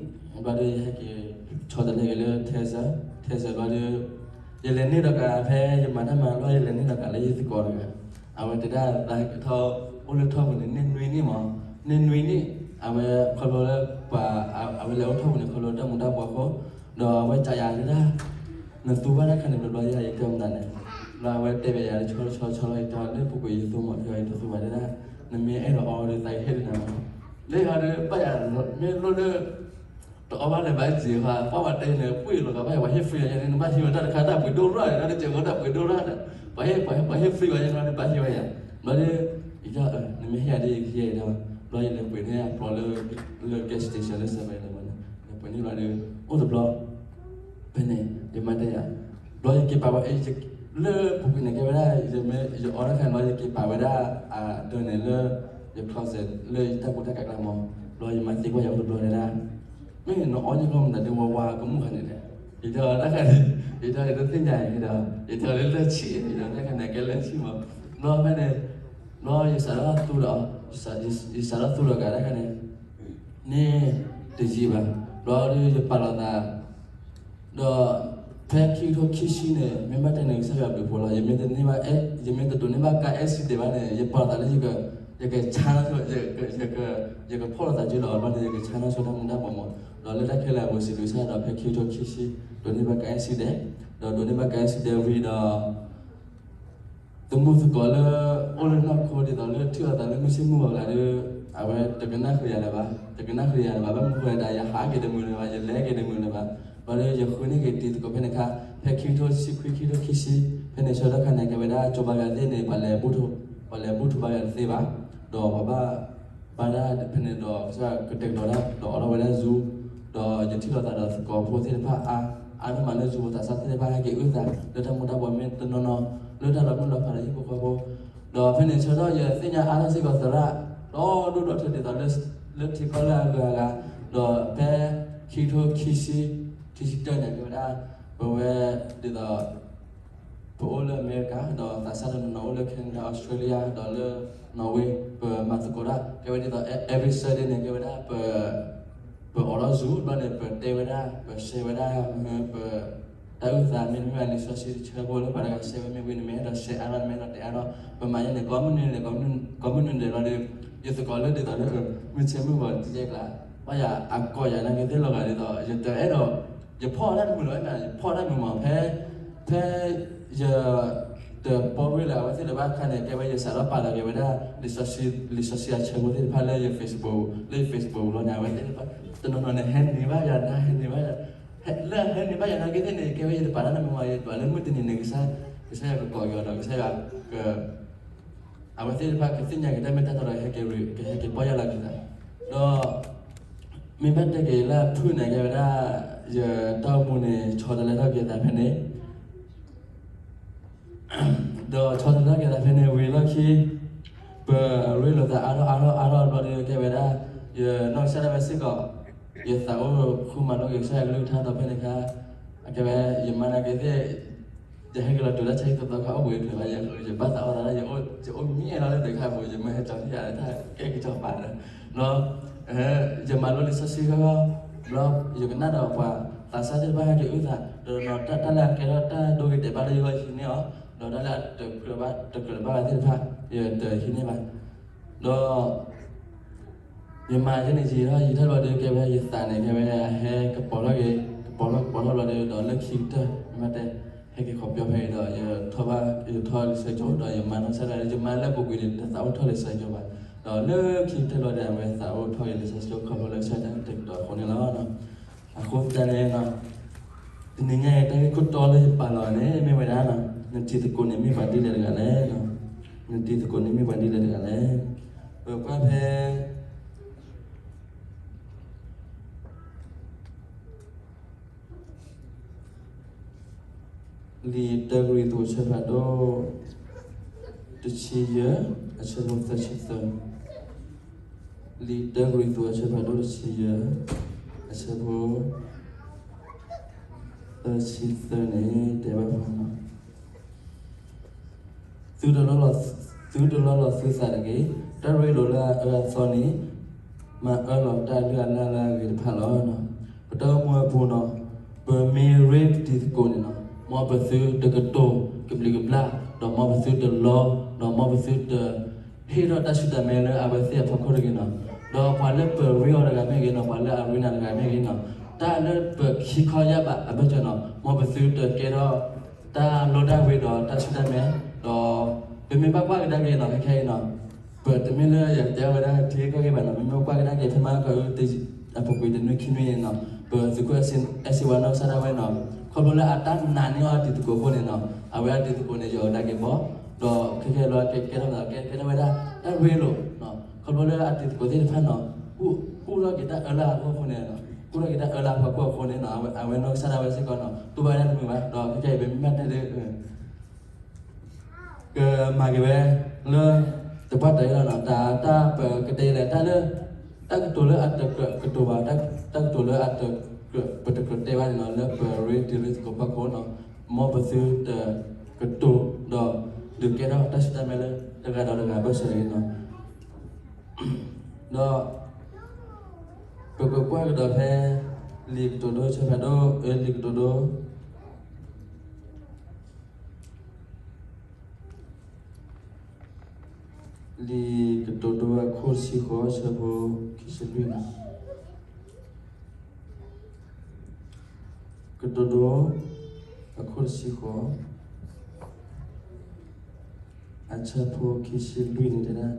ဘျီဒီး ယဟဲက့ၤဆီတလဲက့ၤလၢ Texas, Texas ဘျီဒီး ယလဲၤန့ၢ်ဒီးကးဖဲယမၤတၢ်မၤဘျီ ယလဲၤန့ၢ်ဒီးကးလၢယသကိးတဂၤ, အဝဲတဲဒၣ်သးဟဲက့ၤထီၣ်အိၣ်လၢထီၣ်ပူၤန့ၣ် န့ၢ်နွံနံၣ်မး, န့ၢ်နွံနံၣ်, အဝဲခီဖျိလၢပှၤ အဝဲလဲၤအိၣ်ထီၣ်ပူၤန့ၣ် ခီဖျိတၢ်မူၤတၢ်ဘှီးအဃိ, ဒီးအဝဲကးယၤတဲဒၣ် နသူဘၣ်တၢ်ခါန့ၣ် ဘျီဘျီယၤယတဲမတၤန့ၣ်, ဘျီအဝဲတဲဘၣ်ယၤတဆီတဆီဆီလီၤ ယတဲအီၤလၢပူၤကွံာ်ယသူမီၤ ယတဲအီၤယတသူဘၣ်တဲဒၣ်, နမ့ၢ်အဲၣ်ဒိးအီဒီးသးကဟ့ၣ်လၢနၤမး, လၢအီၤဒီးဘၣ်ယၤ မ့ၢ်လိၣ်လၢ တအီဘၣ်လၢၤဘၣ်စ့ၢ်ကီး ပှၤဘၣ်တဲန့ၣ် ပှ့ၢ်လီၤကဘၣ်ယၤ ပှၤဟ့ၣ် free ယၤန့ၣ် နဘၣ်ဟံးဝဲတၢ်တခါတၢ်ပှ့ၤဒိၣ်ရၣ်န့ၣ် တၢ်တစဲးဝဲတၢ်ပှ့ၤဒိၣ်ရၣ်န့ၣ်, ပှၤဟ့ၣ် ပှၤဟ့ၣ် free ဝဲယၤန့ၣ် နဘၣ်ဟံးဝဲယၤ, ဘျီဒီး ယတဲ နမ့ၢ်ဟ့ၣ်ယၤဒီး ယဟ့ၣ်ယၤဒီး, ဘျီယလဲၤပှ့ၤန့ၢ်အပျီလၢ လၢ gas station လၢ seven eleven န့ၣ် လဲၤပှ့ၤန့ၢ်ဘျီဒီး အိၣ်တဘျီ ဖဲန့ၣ် ယမါတဲယၤ, ဘျီယက့ၤပာ်ဝဲ လၢပူၤကွံာ်န့ၣ်ကဲဝဲဒၣ် ယမ့ၢ်ယအီတၢ်ခါန့ၣ် ယက့ၤပာ်ဝဲဒၣ် အဒၢန့ၣ်လၢ ယ closet လၢယတၢ်ကူတၢ်ကးကျါမး, ဘျီယမါသံကွၢ်ယၤအိၣ်တဘျီတဲဒၣ်, မ့ၢ်နအီယကီၢ်မတၤဒုးဝါဝါကမူၣ်ခါန့ၣ်လဲၣ်, ယတဲတၢ်ခါန့ၣ် ယတဲတသ့ၣ်ညါအံၤဒီး ယတဲလၢလၢၢ်ဆံၣ် ယတဲတၢ်ခါန့ၣ်ကဲလၢၢ်ဆံၣ်မး, ဘျီဖဲန့ၣ် ဘျီယစးထီၣ်သူဒီး ယစးထီၣ်သူဒီးကးတၢ်ခါန့ၣ် န့ၣ်တယံာ်ဘၣ်, ဘျီဒီးယပာ်လီၤသး ဒီးဖဲခံကထိခံဆံန့ၣ် မ့ၢ်ဘၣ်တဲန့ၣ် ကစၢ်ယွၤဘျုးဖှိၣ်လီၤ. ယမ့ၢ်တန့ၢ်ဘၣ် ယမ့ၢ်တဒိးန့ၢ်ဘၣ်ကါ accident ဘၣ်န့ၣ် ယပာ်လီၤသးလၢ ယက ယကဆါ ယကဖီၣ်လိာ်သးက့ၤလီၤ ဘျီန့ၣ် ယကဆါနီၣ်ဆိတၢ်မူၤတၢ်ဘှီးမး, ဒီးလၢတၢ်ခဲလၢာ်အပူၤ စံးဘျုးကစၢ်ယွၤဒီး ဖဲခံကထိခံဆံ ဒိးန့ၢ်ဘၣ်ကါ accident, ဒီးဒိးန့ၢ်ဘၣ်ကါ accident ဝံၤဒီး သမူသကိးလၢ အိၣ်လၢနီၢ်ခိဒ်သိးလၢထံၣ်လိာ်သးလၢမုၢ်ဆ့ၣ်မုၢ်ဂီၤကျါဒီး အဝဲတကနၣ်ဃုာ်ယၤလၢၤဘၣ်, တကနၣ်ဃုာ်ယၤလၢၤဘၣ်, ဘၣ်မနုၤဃိလဲၣ် ယဟးက့ၤတမုာ်လၢၤဘၣ်, ယလဲၤက့ၤတမုာ်လၢၤဘၣ်, ဘျီဒီးယဃုန့ၢ်က့ၤတံၤသကိးဖဲန့ၣ်အခါ ဖဲခံကထိဆံခွံ ခံကထိခံဆံ ဖဲန့ၣ်ဆၢကတီၢ်ခါန့ၣ် ကဲဝဲဒၣ် ကၠိဘါယွၤသ့ၣ်န့ၣ် ပှၤလဲၤဘူၣ်ထီၣ် ပှၤလဲၤဘူၣ်ထီၣ်ဘါယွၤတသ့ဘၣ်, ဒီးပှၤဘၣ် ဘၣ်ဒၣ်ဖဲန့ၣ်ဒီး ကစၢ်ကတဲာ်ကတီၤဒၣ် ဒီးအိးထီၣ်ဝဲဒၣ် Zoom, ဒီးယထံၣ်လိာ်သးဒီးသကိးဖိသ့ၣ်တဖၣ်အါ, အါန့ၢ်မးလၢ Zoom သးစၢ်သ့ၣ်တဖၣ်ဟဲက့ၤအုၣ်သး လၢတၢ်မူၤတၢ်ဘှီးမ့ၢ်တနီၤနီၤ လၢတၢ်လီၤမုၢ်လီၤဖးဒီးဟံၣ်ဖိဃီဖိ, ဒီးဖဲန့ၣ်ဆၢကတီၢ်ယသ့ၣ်ညါအါထီၣ်စ့ၢ်ကီးသရၣ် ဒီဒူၣ်ဒီထၢဒ်သိးလၢ လၢထံကီၢ်လၢအဂၤအဂၤ, ဒီးဖဲခံကထိခံဆံ ခံဆံတၢန့ၣ် ကဲဝဲဒၣ် ပဝဲဒ်သိး ပအိၣ်လၢအမဲရကၤ ဒီးသးစၢ်တနီၤနီၤအိၣ်လၢ Canada, Australia ဒီးလၢ Norway ပမၤသကိးတၢ် ကဲဝဲဒ်သိး every Sunday န့ၣ် ကဲဝဲဒၣ် ပ ပအိးထီၣ် Zoom ဘျီန့ၣ် ပတဲဝဲဒၣ် ပ share ဝဲဒၣ် ပ တၢ်အုၣ်သးမ့တမ့ၢ်ဘၣ် လံာ်စီဆှံတဆၢဖိလၢပှၤတဂၤ share ဝဲမ့ၢ်ဝံၤ နမ့ၢ်အဲၣ်ဒိး share အါထီၣ် နမ့ၢ်အဲၣ်ဒိးတဲအါထီၣ် ပမၤယဲန့ၣ် ကိးမုၢ်နံၤန့ၣ် ကိးမုၢ်နံၤဒဲးလီၤဒီး ယသကိးလၢဒ်သိးလၢ မုၢ်ဆ့ၣ်မုၢ်ဂီၤတယဲၢ်ကျါ ဘၣ်ယၤအကိးယၤနာ်က့သ့ၣ်လီၤဂာ်ဒ်သိး ယတအဲၣ်ဒိး ယဖီၣ်တၢ်တမုာ်လၢၤဘၣ် ယဖီၣ်တၢ်မုာ်မး ဖဲ ဖဲ ယ တပီရ့လၢအဝဲသ့ၣ်တဘၣ်ခါန့ၣ် ကဲဝဲယစးထီၣ်ပာ်လီၤက့ၤဝဲဒၣ် လံာ်စီဆှံ လံာ်စီဆှံအဆၢဖိသ့ၣ်တဖၣ်လၢယ Facebook လၢယ Facebook လီၤန့ၣ် အဝဲသ့ၣ်တဘၣ် တနီၤနီၤန့ၣ် ဟဲန့ၢ်ဘၣ်ယၤ ဟဲန့ၢ်ဘၣ်ယၤ လၢဟဲန့ၢ်ဘၣ်ယၤနာ်က့သ့ၣ်န့ၣ် ကဲဝဲယတပာ်တၢ်နီတမံၤဘၣ် ယပာ်လၢမုၢ်တနံၤန့ၣ် ကစၢ် ကစၢ်ယွၤကကိးက့ၤအီၤဒီး ကစၢ်ယွၤက အဝဲသ့ၣ်တဖၣ်ကသ့ၣ်ညါက့ၤတၢ်မ့ၢ်တၢ်တီဒီး ကဟဲက့ၤပီၢ်ယၢ်လီၤက့ၤသး ဒီး မ့ၢ်ဘၣ်တဲက့ၤလၢအဖုၣ်န့ၣ် ကဲဝဲဒၣ် ယတၢ်အိၣ်မူန့ၣ် ဆီတလဲထီၣ်က့ၤသးဖဲန့ၣ် ဒီးဆီတလဲထီၣ်က့ၤသးဖဲန့ၣ်ဝံၤလီၢ်ခံ ပရ့လိာ်သးအါထီၣ်အါထီၣ်အါထီၣ်ဘျီဒီး ကဲဝဲဒၣ် ယနီၢ်ကစၢ်ဒၣ်ဝဲစ့ၢ်ကီး ယသးအိၣ်ဃုမၤလိက့ၤကစၢ်ယွၤကလုၢ်ကထါဒီးဖဲန့ၣ်အခါ အကဲဝဲ ယမါနာ်က့သ့ၣ် ယဟဲက့ၤလီၤတုၤလၢဆၢဟံၣ်သီသီခါအိၣ်ဘှံးတချုးဘၣ် ယဘၣ်သးအီၣ်သးဒၣ် ယအိၣ်မံအဲၣ်လီၤလၢတခါအပူၤ ယမၢဟဲကၠီၤဟံၣ်ယၤလၢတၢ်ကဲကစီၤပၤဒီး ဒီး ယမၤလိလံာ်စီဆှံဃီဃီ ဘျီ ယကနၣ်ဒီးပှၤသးစၢ်သ့ၣ်တဖၣ်ဟဲက့ၤအုၣ်သး ဒီးတၢ်လၢအကဲထီၣ်တၢ်ဒိဂ့ၤတဲာ်ဘၣ်လၢယဂီၢ်ယဟံးန့ၢ်အီၤ ဒီးတၢ်လၢအတကြၢးဘၣ်တကြၢးဘၣ်သ့ၣ်တဖၣ် ယတဟံးန့ၢ်ဘၣ် ဒီး ယမၤယဲန့ၣ်ယံာ်ထီၣ်ယံာ်ထီၣ်ဘျီဒီး ကဲဝဲယသးန့ၣ် ကဲဝဲအဟဲကပီၤထီၣ်က့ၤ ကပီၤထီၣ်ကပီၤထီၣ်ဘျီဒီး ဒီးလၢခံကတၢၢ် မ့ၢ်တဲ ဟဲက့ၤခီပၠီဖဲအံၤဒီး ယထီၣ်ဘၣ် ယထီၣ်လံာ်စီဆှံကၠိ ဒီးယမါနီၢ်ကစၢ်ဒၣ် ယမါလၢပူၤကွံာ်န့ၣ် တသးအိၣ်ထီၣ်လံာ်စီဆှံကၠိဘၣ် ဒီးလၢခံကတၢၢ်ဘျီဒီး အဝဲသးအိၣ်ထီၣ်က့ၤလံာ်စီဆှံကၠိခီဖျိလၢကစၢ်ယွၤတၢ်တဲာ်ကတီၤအဃိန့ၣ်လီၤ. အဃိသတးန့ၣ် တနံၤညါအံၤ တၢ်ဂ့ၢ်ခိၣ်တီလၢယပာ်လီၤန့ၣ် မ့ၢ်ဝဲဒၣ် နတံၤသကိးန့ၣ်မ့ၢ်ပှၤဒ်လဲၣ်တဂၤလဲၣ်. နတံၤသကိးန့ၣ်မ့ၢ်ပှၤဒ်လဲၣ်တဂၤလဲၣ်. ပကွၢ်ဖဲ လံာ်တၢကရံၣ်သူး အဆၢဖးဒိၣ် တဆံယဲၢ် အဆၢဖိသၢဆံသၢ. လံာ်တၢကရံၣ်သူး အဆၢဖးဒိၣ်တဆံယဲၢ် အဆၢဖိ သၢဆံသၢန့ၣ် တဲဘၣ်ပှၤ သုတလီလီၤ, သုတလီလီၤသုသးတဂ့ၤ. တၢ်ရ့လိာ်လၢအအၢအသီန့ၣ် မၤအၢလီၤတၢ်အလုၢ်အလၢ်လၢအဂ့ၤတဖၣ်လီၤ. ပတၢ်အိၣ်မူအပူၤနီၤ, ပမ့ၢ်ရ့ပတံၤသကိးန့ၣ်နီၤ, မ်ပသုတကတိၤကဘျံးကဘျၣ်, ဒီးမ်ပသုတလီ, ဒီးမ်ပသုတဟ့ၣ်ထီၣ်တၢ်ဆူၣ်တၢ်မဲလၢအဝဲသ့ၣ်အဖီခိၣ်တဂ့ၤနီၤ. ဒီးပှၤလၢပရ့အီၤတဂၤမ့ၢ်ဂ့ၤနီၤ, ပှၤလၢအရ့နၤတဂၤမ့ၢ်ဂ့ၤနီၤ, တၢ်လၢပခံခီယၢ်ဘးအဘၢၣ်စၢၤနီၤ, မ်ပသုတကဲထီၣ် တၢ်လီတၢ်ဝ့ၤဒီးတၢ်ဆူၣ်တၢ်မဲ, ဒီးပမ့ၢ်ဘၣ်ကွၢ်ကဒါက့ၤနီၤ, ခဲခဲအံၤနီၤ, ပတမ့ၢ်လၢယတဲဝဲဒၣ်ထံဂ့ၢ်ကီၢ်ဂ့ၢ်ဘၣ်နီၤ, ပမ့ၢ်ကွၢ်ကဒါက့ၤဖဲမဟါကီး အပူၤကွံာ်တနွံခံနွံန့ၣ်နီၤ, ပသုးခိၣ်အဲၣ်စ့ဝါနီၢ်ကစၢ်ဒၣ်ဝဲနီၤ, ခီဖျိလၢအတၢ်နာ်န့ၢ်အီၤတံၤသကိးအဃိန့ၣ်နီၤ, အဝဲအတံၤသကိးန့ၣ် ယီၤကဒါက့ၤဘီ, ဒီးခဲခဲလီၤကဲကဲထီၣ်ကဲထီၣ်ဝဲဒၣ် တၢ်ရ့လိာ်, ခီဖျိလၢအတံၤသကိးသ့ၣ်တဖၣ်နီၤ, ကူၣ်ထီၣ်က့ၤတၢ်အၢလၢအဂီၢ်အဃိန့ၣ်, ကူၣ်ထီၣ်က့ၤတၢ်အၢလၢအဖီခိၣ်အဃိန့ၣ်နီၤ, အဝဲနီၢ်ကစၢ်ဒၣ်ဝဲစ့ၢ်ကီးနီၤ, တူၢ်ဘၣ်ဝဲဒၣ်တမုာ်ဘၣ်, ဒီးခဲခဲအံၤပမ့ၢ်ဘၣ်တဲဒ် ကမၤက့ၤဝဲလၢ တပှၢ်တၢၢ်အံၤလီၤနီၤ, တၢ် တၢ်ပကတဲလဲၣ် တၢ်လၢ တၢ်ကတိၤလၢအတကြၢးကတိၤဘၣ်, တၢ်ကတိၤလၢအတကြၢး ပတကြၢးတဲဘၣ်န့ၣ်နီၤ, လၢပရ့တံၤရ့သကိးဖီခိၣ်နီၤ, မ်ပသုတကတိၤ ဒီးဒုးကဲထီၣ်တၢ်ဆူၣ်တၢ်မဲလၢတဂၤဒီးတဂၤဘၢၣ်စၢၤတဂ့ၤနီၤ. ဒီး ပကကွၢ်ကဒီးဖဲ လံာ်ကတိၤဒိ ဆၢဖးဒိၣ် အၢ လံာ်ကတိၤဒိ လံာ်ကတိၤဒိအခိၣ်တဆံဃိး ဆၢဖိခံဆံလွံၢ်န့ၣ်, ကတိၤဒိ အခိၣ်တဆံဃိး အဆၢဖိခံဆံလွံၢ်န့ၣ်တဲဒၣ်,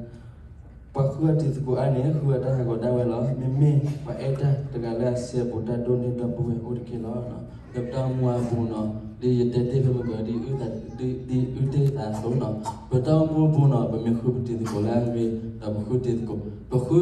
ပှၤဃုအတံၤသကိးအါန့ၣ် ဃုအတၢ်ဟးဂီၤဒၣ်ဝဲလီၤ. မ့မ့ၢ်ပှၤအဲၣ်တၢ်တဂၤလၢအစဲဘူးတၢ်ဒိၣ်န့ၢ်ဒီပုၢ်ဝဲၢ်အိၣ်တက့ၢ်လီၤ. လၢပတၢ်အိၣ်မူအပူၤနီၤ, ဒ်ယတဲတ့ၢ်ဖဲမုၢ်ကီၤ ဒ်အုၣ်တ့ၢ်သးအသိးနီၤ, ပတၢ်အိၣ်မူအပူၤနီၤ ပမ့ၢ်ဃုပတံၤသကိးလၢအဂ့ၤ ဒီးပဃုတံၤသကိး, ပဃု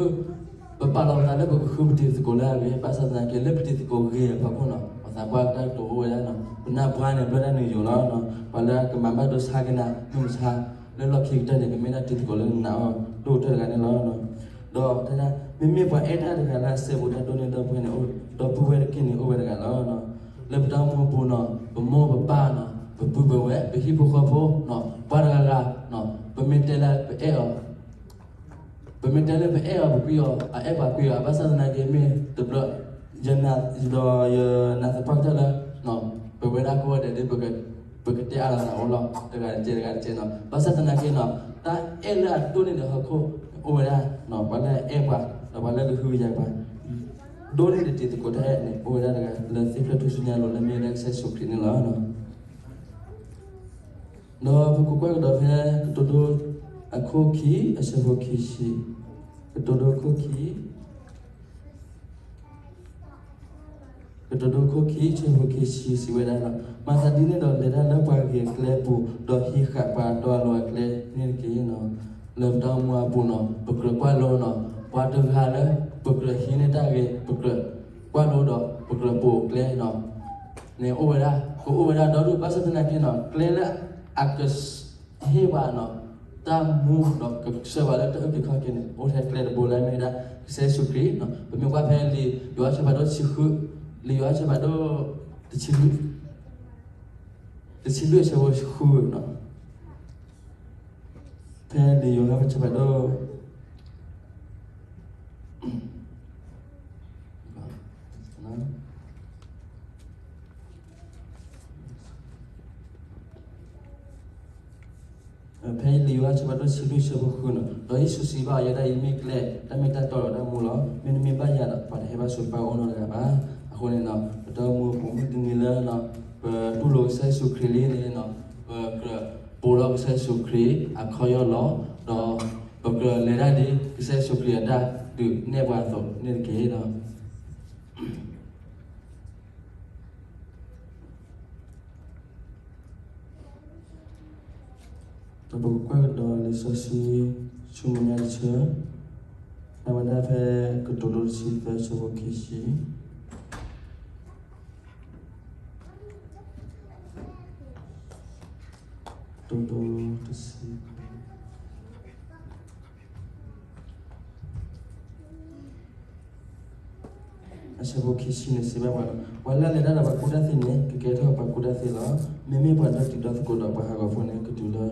ပပာ်လီၤပသးလၢပကဃုပတံၤသကိးလၢအဂ့ၤ, ဘၣ်ဆၣ်သနာ်က့ လၢပတံၤသကိးဂ့ၤအဖီခိၣ်နီၤ, ပှၤသးပှၢ်တၢ်ကတိၤအိၣ်ဝဲဒၣ်နီၤ, ပနၢ်ပှၢ်န့ၣ်ဘျၢတၢ်နုာ်ယိာ်လီၤနီၤ, ပှၤလၢကမၤဘၣ်ဒိဆါက့ၤနၤ မုၢ်မဆါ လၢလီၢ်ခံကတၢၢ်န့ၣ် ကမ့ၢ်ဒၣ်တံၤသကိးလၢနနာ်အီၤဒိၣ်ကတၢၢ်တဂၤန့ၣ်လီၤ. ဒီးတဲဒၣ် မ့မ့ၢ်ပှၤအဲၣ်တၢ်တဂၤလၢအစဲဘူးတၢ်ဒိၣ်န့ၢ်ဒီပုၢ်ဝဲၢ်န့ၣ် ဒီပုၢ်ဝဲၢ်တက့ၢ်န့ၣ်အိၣ်ဝဲတဂၤလီၤ. လၢပတၢ်အိၣ်မူအပူၤနီၤ, ပမိၢ်ပပၢ်နီၤ, ပပုၢ်ပဝဲၢ် ပဟံၣ်ဖိဃီဖိနီၤ, ပှၤတဂၤဂၤနီၤ, ပမ့ၢ်တဲလၢပအဲၣ်အီၤ ပမ့ၢ်တဲလၢပအဲၣ်အီၤပကွံအီၤ, အအဲၣ်ပှၤကွံအီၤ, ဘၣ်ဆၣ်သနာ်က့မ့ၢ်တဘျီ, ယနာ်ဒီးယနာ်သပှၢ်ကတၢၢ်လၢ ပဝဲဒၣ်ကိးဂၤဒဲးဒ် ပကတဲအါလီၤသးအိၣ်လီၤ, တဂၤတကဲး တဂၤတကဲးနီၤ, ဘၣ်ဆၣ်သနာ်က့နီၤ, တၢ်အဲၣ်လၢအဒိၣ်န့ၢ်ဒီးဟီၣ်ခိၣ်အိၣ်ဝဲဒၣ်, ပှၤလၢအအဲၣ်ပှၤ ဒီးပှၤလၢကဟုကယာ်ပှၤ ဒိၣ်န့ၢ်တံၤသကိးတၢ်အဲၣ်န့ၣ် အိၣ်ဝဲဒၣ်တဂၤ လၢသ့ၣ်ဖျၢၣ်ထူၣ်စုညါလိၤလၢမ့ၢ်ဝဲဒၣ်ကစၢ်ယ့ၣ်ၡူးခရံာ်န့ၣ်လီၤ. ဒီးပကကွၢ်ကဒီးဖဲ ကတိၤဒိ အခိၣ်ခံ အဆၢဖိခံဆံ, ကတိၤဒိ အခိၣ်ခံ ကတိၤဒိ အခိၣ်ခံ အဆၢဖိခံဆံ စံးဝဲဒၣ်လီၤ. မၤသးဒ်န့ၣ်ဒီး လဲၤတၢ်လၢပှၤဂ့ၤအကျဲအပူၤ, ဒီးဟံးဃာ်ပှၤတီအလိၤအကျဲန့ၣ်တက့ၢ်နီၤ. လၢပတၢ်အိၣ်မူအပူၤနီၤ, ပကြၢးကွၢ်လိနီၤ, ပှၤတဂၤလၢ ပကြၢးဟံးန့ၢ်တၢ်ဂ့ၤ, ပကြၢးကွၢ်လိဒီး ပကြၢးပိာ်အကျဲနီၤ န့ၣ်အိၣ်ဝဲဒၣ်, ကအိၣ်ဝဲဒၣ်ဒီဒူၣ် ဘၣ်ဆၣ်သနာ်က့နီၤ, ကျဲလၢအက ဟ့ၣ်ပှၤနီၤ, တၢ်မူဒီးကဆှၢပှၤလၢတၢ်အုၣ်က့ၤခီၣ်က့ၤန့ၣ် အိၣ်ထဲကျဲတဘိလၢမ့ၢ်ဝဲဒၣ် ကစၢ်ယ့ၣ်ၡူးခရံာ်နီၤ. ပမ့ၢ်ကွၢ်ဖဲလံာ်ယိၤဟၣ်ဆၢဖးဒိၣ်တဆံဃု, လံာ်ယိၤဟၣ်ဆၢဖးဒိၣ် တဆံလွံၢ်, တဆံလွံၢ်အဆၢဖိဃုနီၤ. ဖဲလံာ်ယိၤဟၣ်ဆၢဖးဒိၣ် ဖဲလံာ်ယိၤဟၣ်ဆၢဖးဒိၣ်တဆံလွံၢ်အဆၢဖိဃုနီၤ, ဒီးယ့ၣ်ၡူးစံးဘၣ်အီၤ, ယဲဒၣ်အံၤမ့ၢ်ကျဲ, တၢ်မ့ၢ်တၢ်တီဒီးတၢ်မူလီၤ. မ့တမ့ၢ်ဘၣ်ယၤဒီး ပှၤတဟဲဘၣ်ဆိးပၢ်အိၣ်နီတဂၤဘၣ်. အဃိန့ၣ်နီၤ, ပတၢ်အိၣ်မူအပူၤ မုၢ်တနံၤလၢ ပတူၢ်လိာ်ကစၢ်ယ့ၣ်ၡူးခရံာ်လံန့ၣ်နီၤ, ပကြၢးပိာ်လီၤကစၢ်ယ့ၣ်ၡူးခရံာ်အခီၣ်ယီၢ်လီၤ, ဒီးပကြၢးလဲၤတၢ်ဒ်ကစၢ်ယ့ၣ်ၡူးခရံာ်အတၢ်ဒုးနဲၣ်ပှၤအသိးန့ၣ်တက့ၢ်နီၤ. ဒီးပကကွၢ်ကဒီးလံာ်စီဆှံ ဆူမဲာ်ညါတဆၢ, ဖဲဝဲဒၣ်ဖဲကတိၤဒိတဆံသၢ ဆၢဖိခံဆံ, ကတိၤဒိတဆံ အဆၢဖိခံဆံန့ၣ် စံးဘၣ်ပှၤလီၤ. ပှၤလၢအလဲၤတၢ်ဒီးပှၤကူၣ်တၢ်သ့န့ၣ် ကကဲထီၣ်ပှၤကူၣ်တၢ်သ့လီၤ. မ့မ့ၢ်ပှၤဒီတံၤဒီသကိးဒီးပှၤဟးဂီၤဖိန့ၣ် ကတုၤလၢတၢ်ဟးဂီၤလီၤ.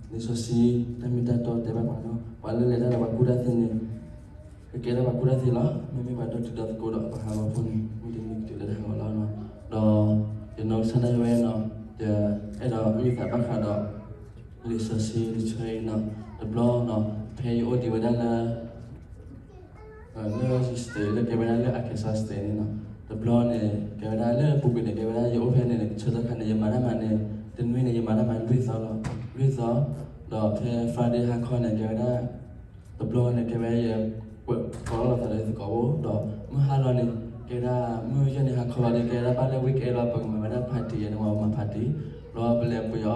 လံာ်စီဆှံတၢ်မ့ၢ်တၢ်တီတဲဘၣ်ပှၤလီၤ. ပှၤလၢအလဲၤတၢ်ဒီးပှၤကူၣ်တၢ်သ့န့ၣ် ကကဲထီၣ်ပှၤကူၣ်တၢ်သ့လီၤ. မ့မ့ၢ်ပှၤဒီတံၤဒီသကိးဒီးပှၤဟးဂီၤဖိန့ၣ် မ့ၢ်တမ့ၢ်ကတုၤလၢတၢ်ဟးဂီၤလီၤ. ဒီးယနီၢ်ကစၢ်ဒၣ်ဝဲနီၤ, ယအဲၣ်ဒိးအုၣ်သးဘၣ်ဃးဒီး လံာ်စီဆှံတဆၢအံၤနီၤ, တဘျီနီၤ, ဖဲယအိၣ်ဒံးဝဲဒၣ်လၢ လၢ state လၢကဲဝဲဒၣ်လၢ Arkansas State န့ၣ်နီၤ, တဘျီန့ၣ် ကဲဝဲဒၣ်လၢပူၤကွံာ်န့ၣ် ကဲဝဲဒၣ်ယအိၣ်ဖဲန့ၣ်န့ၣ် ဆၢတခါန့ၣ် ယမၤတၢ်မၤန့ၣ် တနွံန့ၣ် ယမၤတၢ်မၤလွံၢ်သီလီၤ, လွံၢ်သီ, ဒီးဖဲ Friday ဟါခီန့ၣ် ကဲဝဲဒၣ် တဘျီန့ၣ် ကဲဝဲယ ပှဲၤကိးလီၤသးဒီးယသကိးဖိ ဒီးမုၢ်ဟါလီၤန့ၣ် ကဲဝဲဒၣ်မုၢ်ယဲၢ်န့ၣ်ဟါခီလီၤဒီး ကဲဝဲဒၣ်ဘၣ်လၢ weekend လီၤ ပကမၤဝဲဒၣ် party န့ၣ် မၤ party လီၤ ပလဲၤပှ့ၤအီၣ်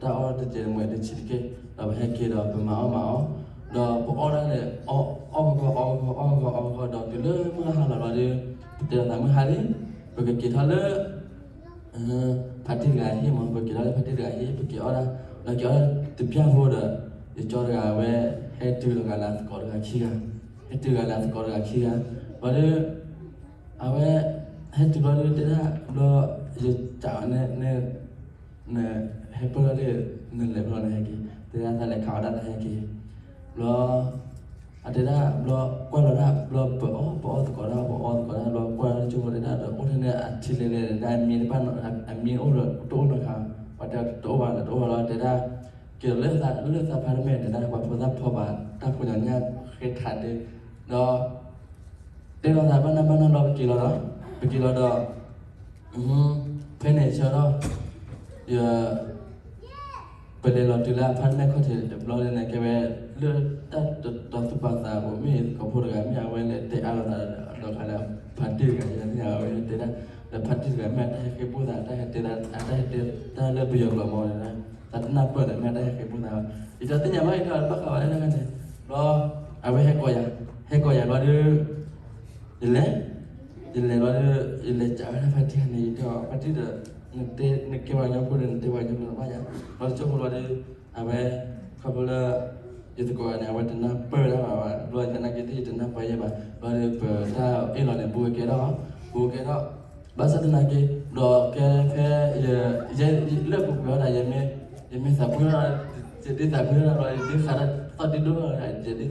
တၢ်အီၣ်တစဲးတမှဲးတဆံးတက့ၢ် ဒီးပဟဲက့ၤဒီးပမၤအီၣ်မၤအီၣ် ဒီးပအီၣ်ဒၣ်န့ၣ် အီၣ်ကဂီၤအီၣ်ကဂီၤအီၣ်ကဂီၤအီၣ်ကဂီၤ ဒီးတုၤလၢမုၢ်ဟါလီၤလီၤဒီး ပတဲလီၤသးမုၢ်ဟါလံ ပကက့ၤထီၣ်လၢ ဖါတံၢ်တဂၤဟံၣ်မး ပက့ၤထီၣ်လၢဖါတံၢ်တဂၤဟံၣ် ပက့ၤအီၣ်ဒၣ် ဒီးက့ၤအီၣ်တဘျီဖိဒီး ယကၠီတဂၤဝဲ ဟဲတုၤလီၤဂာ်လၢအသကိးတဂၤခံဂၤ ဟဲတုၤဂာ်လၢအသကိးတဂၤခံဂၤ ဘျီဒီး အဝဲ ဟဲတုၤဘျီဒီးတဲဒၣ် ဘျီ ယကးန့ၣ် နဟဲပၢၢ်လီၤဒီး နလဲၤဘျီနဟဲက့ၤ တဲဒၣ်သးလဲၤခးအီၣ်ဒၣ်သးဟဲက့ၤ ဘျီ အတဲဒၣ်ဘျီ ကွၢ်လီၤဒၣ်ဘျီ ပအီၣ်ပအီၣ်သကိးဒၣ် ပအီၣ်သကိးဒၣ်ဘျီ ကွၢ်လီၤကၠိဖိတဲဒၣ်ဒီး အိၣ်ထဲန့ၣ်အထံလဲၤလဲၤဒၣ်အမံၤတဘၣ်နီၤ အမံၤအိၣ်ဒီးတအိၣ်နီတခါ ပှၤတဲတအိၣ်ဘၣ်ဒီးတအိၣ်ဘၣ်လီၤ တဲဒၣ် က့ၤလီၤလၢသးလၢသးဖါတမဲာ်န့ၣ်ဒၣ် ပှၤဖိသၣ်ဖီဘၣ်တၢ်ဖိညါညၣ်ဃဲထးဒ့ ဒီး တဲလီၤသးဘၣ်နၢ်ဘၣ်နၢ်လီၤ ပက့ၤလီၤဒီး ပက့ၤလီၤဒီး ဖဲန့ၣ်ဆၢလီၤ ယ ပလဲၤလီၤတုၤလၢအဖါတမဲာ်ခီၣ်ထံးတဘျီန့ၣ် ကဲဝဲ လၢတၢ်တတီသူၣ်ပာ်သးအပူၤ မ့ၢ်သကိးဖိတဂၤ မ့ၢ်အဝဲလဲၤတဲအါလီၤသးဒီး အဒီးခါလၢ ဖါတံၢ်တဂၤ ယသ့ၣ်ညါဝဲတဲဒၣ် ဒီးဖါတံၢ်တဂၤ မ့ၢ်အတၢ်ဟဲဃ့ဘိၣ်သး တၢ်ဟဲတဲ အတၢ်ဟဲတဲတၢ်လၢပယီၤကျိာ်မး သးတနၢ်ပၢၢ်ဒီး မ့ၢ်အတၢ်ဟဲဃ့ဘိၣ်သး ယတသ့ၣ်ညါဘၣ် ယတဘၣ်ဃးဝဲဒၣ်န့ၣ် ဘျီ အဝဲဟဲကိးယၤ ဟဲကိးယၤဘျီဒီး ယလဲၤ ယလဲၤဘျီဒီး ယလဲၤကးဝဲဒၣ်ဖါတံၢ်န့ၣ် ယတဲအီၤ ဖါတံၢ်ဒီး နတဲ နကဲပှၤကညီဖိဒီး နတဲပှၤကညီဖိလီၤဘၣ်ယၤ ဘျီတကၠိဖိဘျီဒီး အဝဲ ခီဖျိလၢ ယသကိးန့ၣ် အဝဲတနၢ်ပၢၢ်ဝဲဒၣ်ဘၣ်ဘၣ် ဘျီသနာ်က့သ့ၣ် ယတနၢ်ပၢၢ်ယဲဘၣ် ဘျီဒီး ပတၢ်အ့ၣ်လိာ်န့ၣ် ဘူးကဲထီၣ် ဘူးကဲထီၣ် ဘၣ်ဆၣ်သနာ်က့ ဒီးကဲဖဲ ယ ယ လၢပူၤကွံာ်ဝဲဒၣ် ယမ့ၢ်သးပှၢ်ထီၣ် ယဒ်သးပှၢ်ထီၣ်ဘျီ ယဒ်ဃးတၢ်သီၣ်ဒ့ဒိၣ်ထီၣ် ယဒ်သးပှၢ်ထီၣ် ယဒ်ဃးတၢ်ဘျီဒီး အ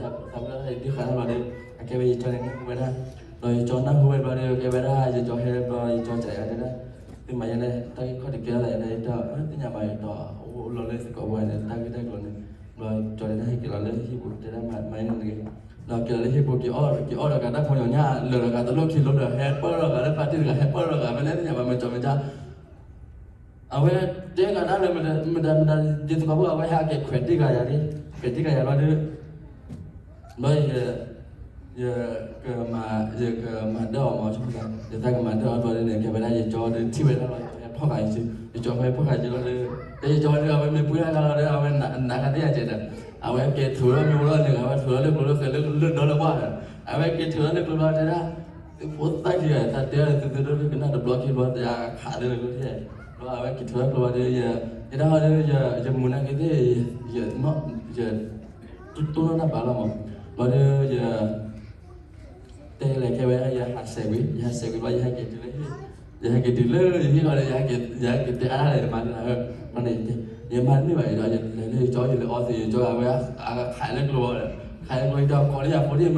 ကဲဝဲယကၠီန့ၣ်နၢ်ဟူဝဲဒၣ် ဒီးယကၠီနၢ်ဟူဝဲဘျီဒီး ကဲဝဲဒၣ် ယကၠီဟဲဘျီ ယကၠီစံးယၤတဲဒၣ် သုမၤယဲလဲၣ် တၢ်ဂ့ၢ်ခီၣ်ထံးကဲထီၣ်သးယဲလဲၣ် ယတဲ သ့ၣ်ညါဘၣ်ယတီ အိၣ်လီၤလၢသကိးဝဲန့ၣ် တၢ်ဂ့ၢ်တၢ်ကျိၤန့ၣ် ဘျီကၠီတဲဒၣ်ဟဲက့ၤလီၤလၢဟံၣ်ပူၤ တဲဒၣ်မၤယဲန့ၣ်တဂ့ၤ ဒီးက့ၤလီၤလၢဟံၣ်ပူၤ က့ၤအီၣ် က့ၤအီၣ်ဒီးဂၤတၢ်ဖိညါညါ လၢာ်ဒီးဂၤတလိၣ်ခံလိၣ်ဒီး ဟဲပၢၢ်ထီၣ်ဂၤလၢဖါတံၢ်တဂၤ ဟဲပၢၢ်ထီၣ်ဂၤ ဖဲလဲၣ်သ့ၣ်ညါဘၣ် မ့ၢ်ကၠီမ့ၢ်ကၠီ အဝဲတဲဂၤတၢ်လၢ မတၤမတၤ ယသကိးဖိ အဝဲဟဲက့ၤခွဲးတံၢ်ဂၤယၤလံ ခွဲးတံၢ်ဂၤယၤဘျီဒီး ဘျီ ယကမၤ ယကမၤဒၢအီၤမး ဆိကမိၣ်သး ယသးကမၤဒၢအီၤဘျီဒီးန့ၣ် ကဲဝဲဒၣ်ယကၠီဒီး ထံၣ်ဝဲဒၣ်လီၤ ယကၠီဟဲဖီၣ်ဃာ်ယစု ယကၠီဟဲဖီၣ်ဃာ်ယစုလီၤဒီး တဲယကၠီဒီး အဝဲမ့ၢ်ပှ့ၤတၢ်ခါလီၤဒီး အဝဲနာ်ခါသ့ၣ်ယၤကဲးဒီး အဝဲက့ၤထုးထီၣ်မ့ၢ်အိၣ်လီၤန့ၣ် အဝဲထုးထီၣ်လၢကျိလၢဃဲးလၢဒီလၢပှၢ်ဒီး အဝဲက့ၤထုးထီၣ်လၢကျိလီၤတဲဒၣ် သုဖိသၣ်ခံဂၤ တၢ်တဲအီၤသုသုဒိၣ်ကနၣ်တဘျီခံဘျီ တခးလၢနကျိထံၣ် ဘျီအဝဲက့ၤထုးထီၣ်ကျိဘျီဒီး ယ ယတၢ်ဟီဒီး ယမူၤနာ်က့သ့ၣ် ယ ယ တိၢ်နီၣ်တၢ်ဘၣ်လီၤမး ဘျီဒီး ယ တဲလဲၤကဲဝဲ ယဟးဆဲးကွံာ် ယဟးဆဲးကွံာ်ဘျီ ယဟဲက့ၤတုၤလၢ ယဟဲက့ၤတုၤလၢယဟံၣ်လီၤဒီး ယဟဲက့ၤတဲအါဒၣ်လဲာ် ယမၤတၢ် ယမၤတန့ၢ်ဘၣ်ဒီး ယလဲၤလၢယကၠီ ယလဲၤအီသံး ယကၠီအဝဲ ခးလၢကျိဒီး ခးလၢကျိဒီး ကိးလၢယၤဖိဒ်မ့ၢ်ဟဲလီၤခး ဟဲလီၤခးတဒၢထံၣ်န့ၣ် မ့ၢ်ပိၢ်န့ၣ်နဂီၢ် ခံထံၣ်န့ၣ် မ့ၢ်တပိၢ်ဘၣ်န့ၣ် လီၢ်ခံန့ၣ်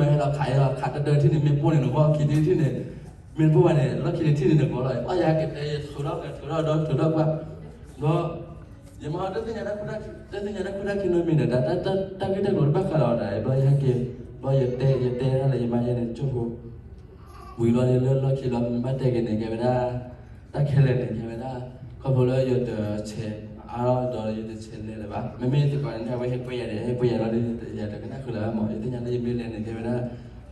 ထံၣ်န့ၣ်နဂီၢ်လီၤ ဘၣ်ယဟဲက့ၤတဲ ယထုးထီၣ်ကထုးထီၣ်ဒီးထုးထီၣ်ကွၢ် ဒီး ယမၤတသ့ၣ်ညါတၢ် တသ့ၣ်ညါတၢ်ခိၣ်တၢ်ခံနီတမံၤဒီး တၢ်ဂ့ၢ်တၢ်ကျိၤတဘၣ်ဃးလီၤဒီး ဘျီယဟဲက့ၤ ဘျီယတဲ ယတဲဒၣ်လၢယမါယဲန့ၣ် ကၠိဖိ ဝံၤဘျီဒီးလၢလီၢ်ခံဘျီ မ့ၢ်ဘၣ်တဲက့ၤန့ၣ် ကဲဝဲဒၣ် တၢ်ခဲလၢာ်န့ၣ် ကဲဝဲဒၣ် ခီဖျိလၢယတဆဲးအါဒီးယတဆဲးလဲၤလၢၤဘၣ် မ့မ့ၢ်သကိးန့ၣ် အဝဲဟဲပှ့ၤယၤဒီး ဟဲပှ့ၤယၤလီၤဒီး ယတကနၣ်ဃုာ်လၢၤဘၣ်မး ယသ့ၣ်ညါလၢယမ့ၢ်လဲၤန့ၣ် ကဲဝဲဒၣ်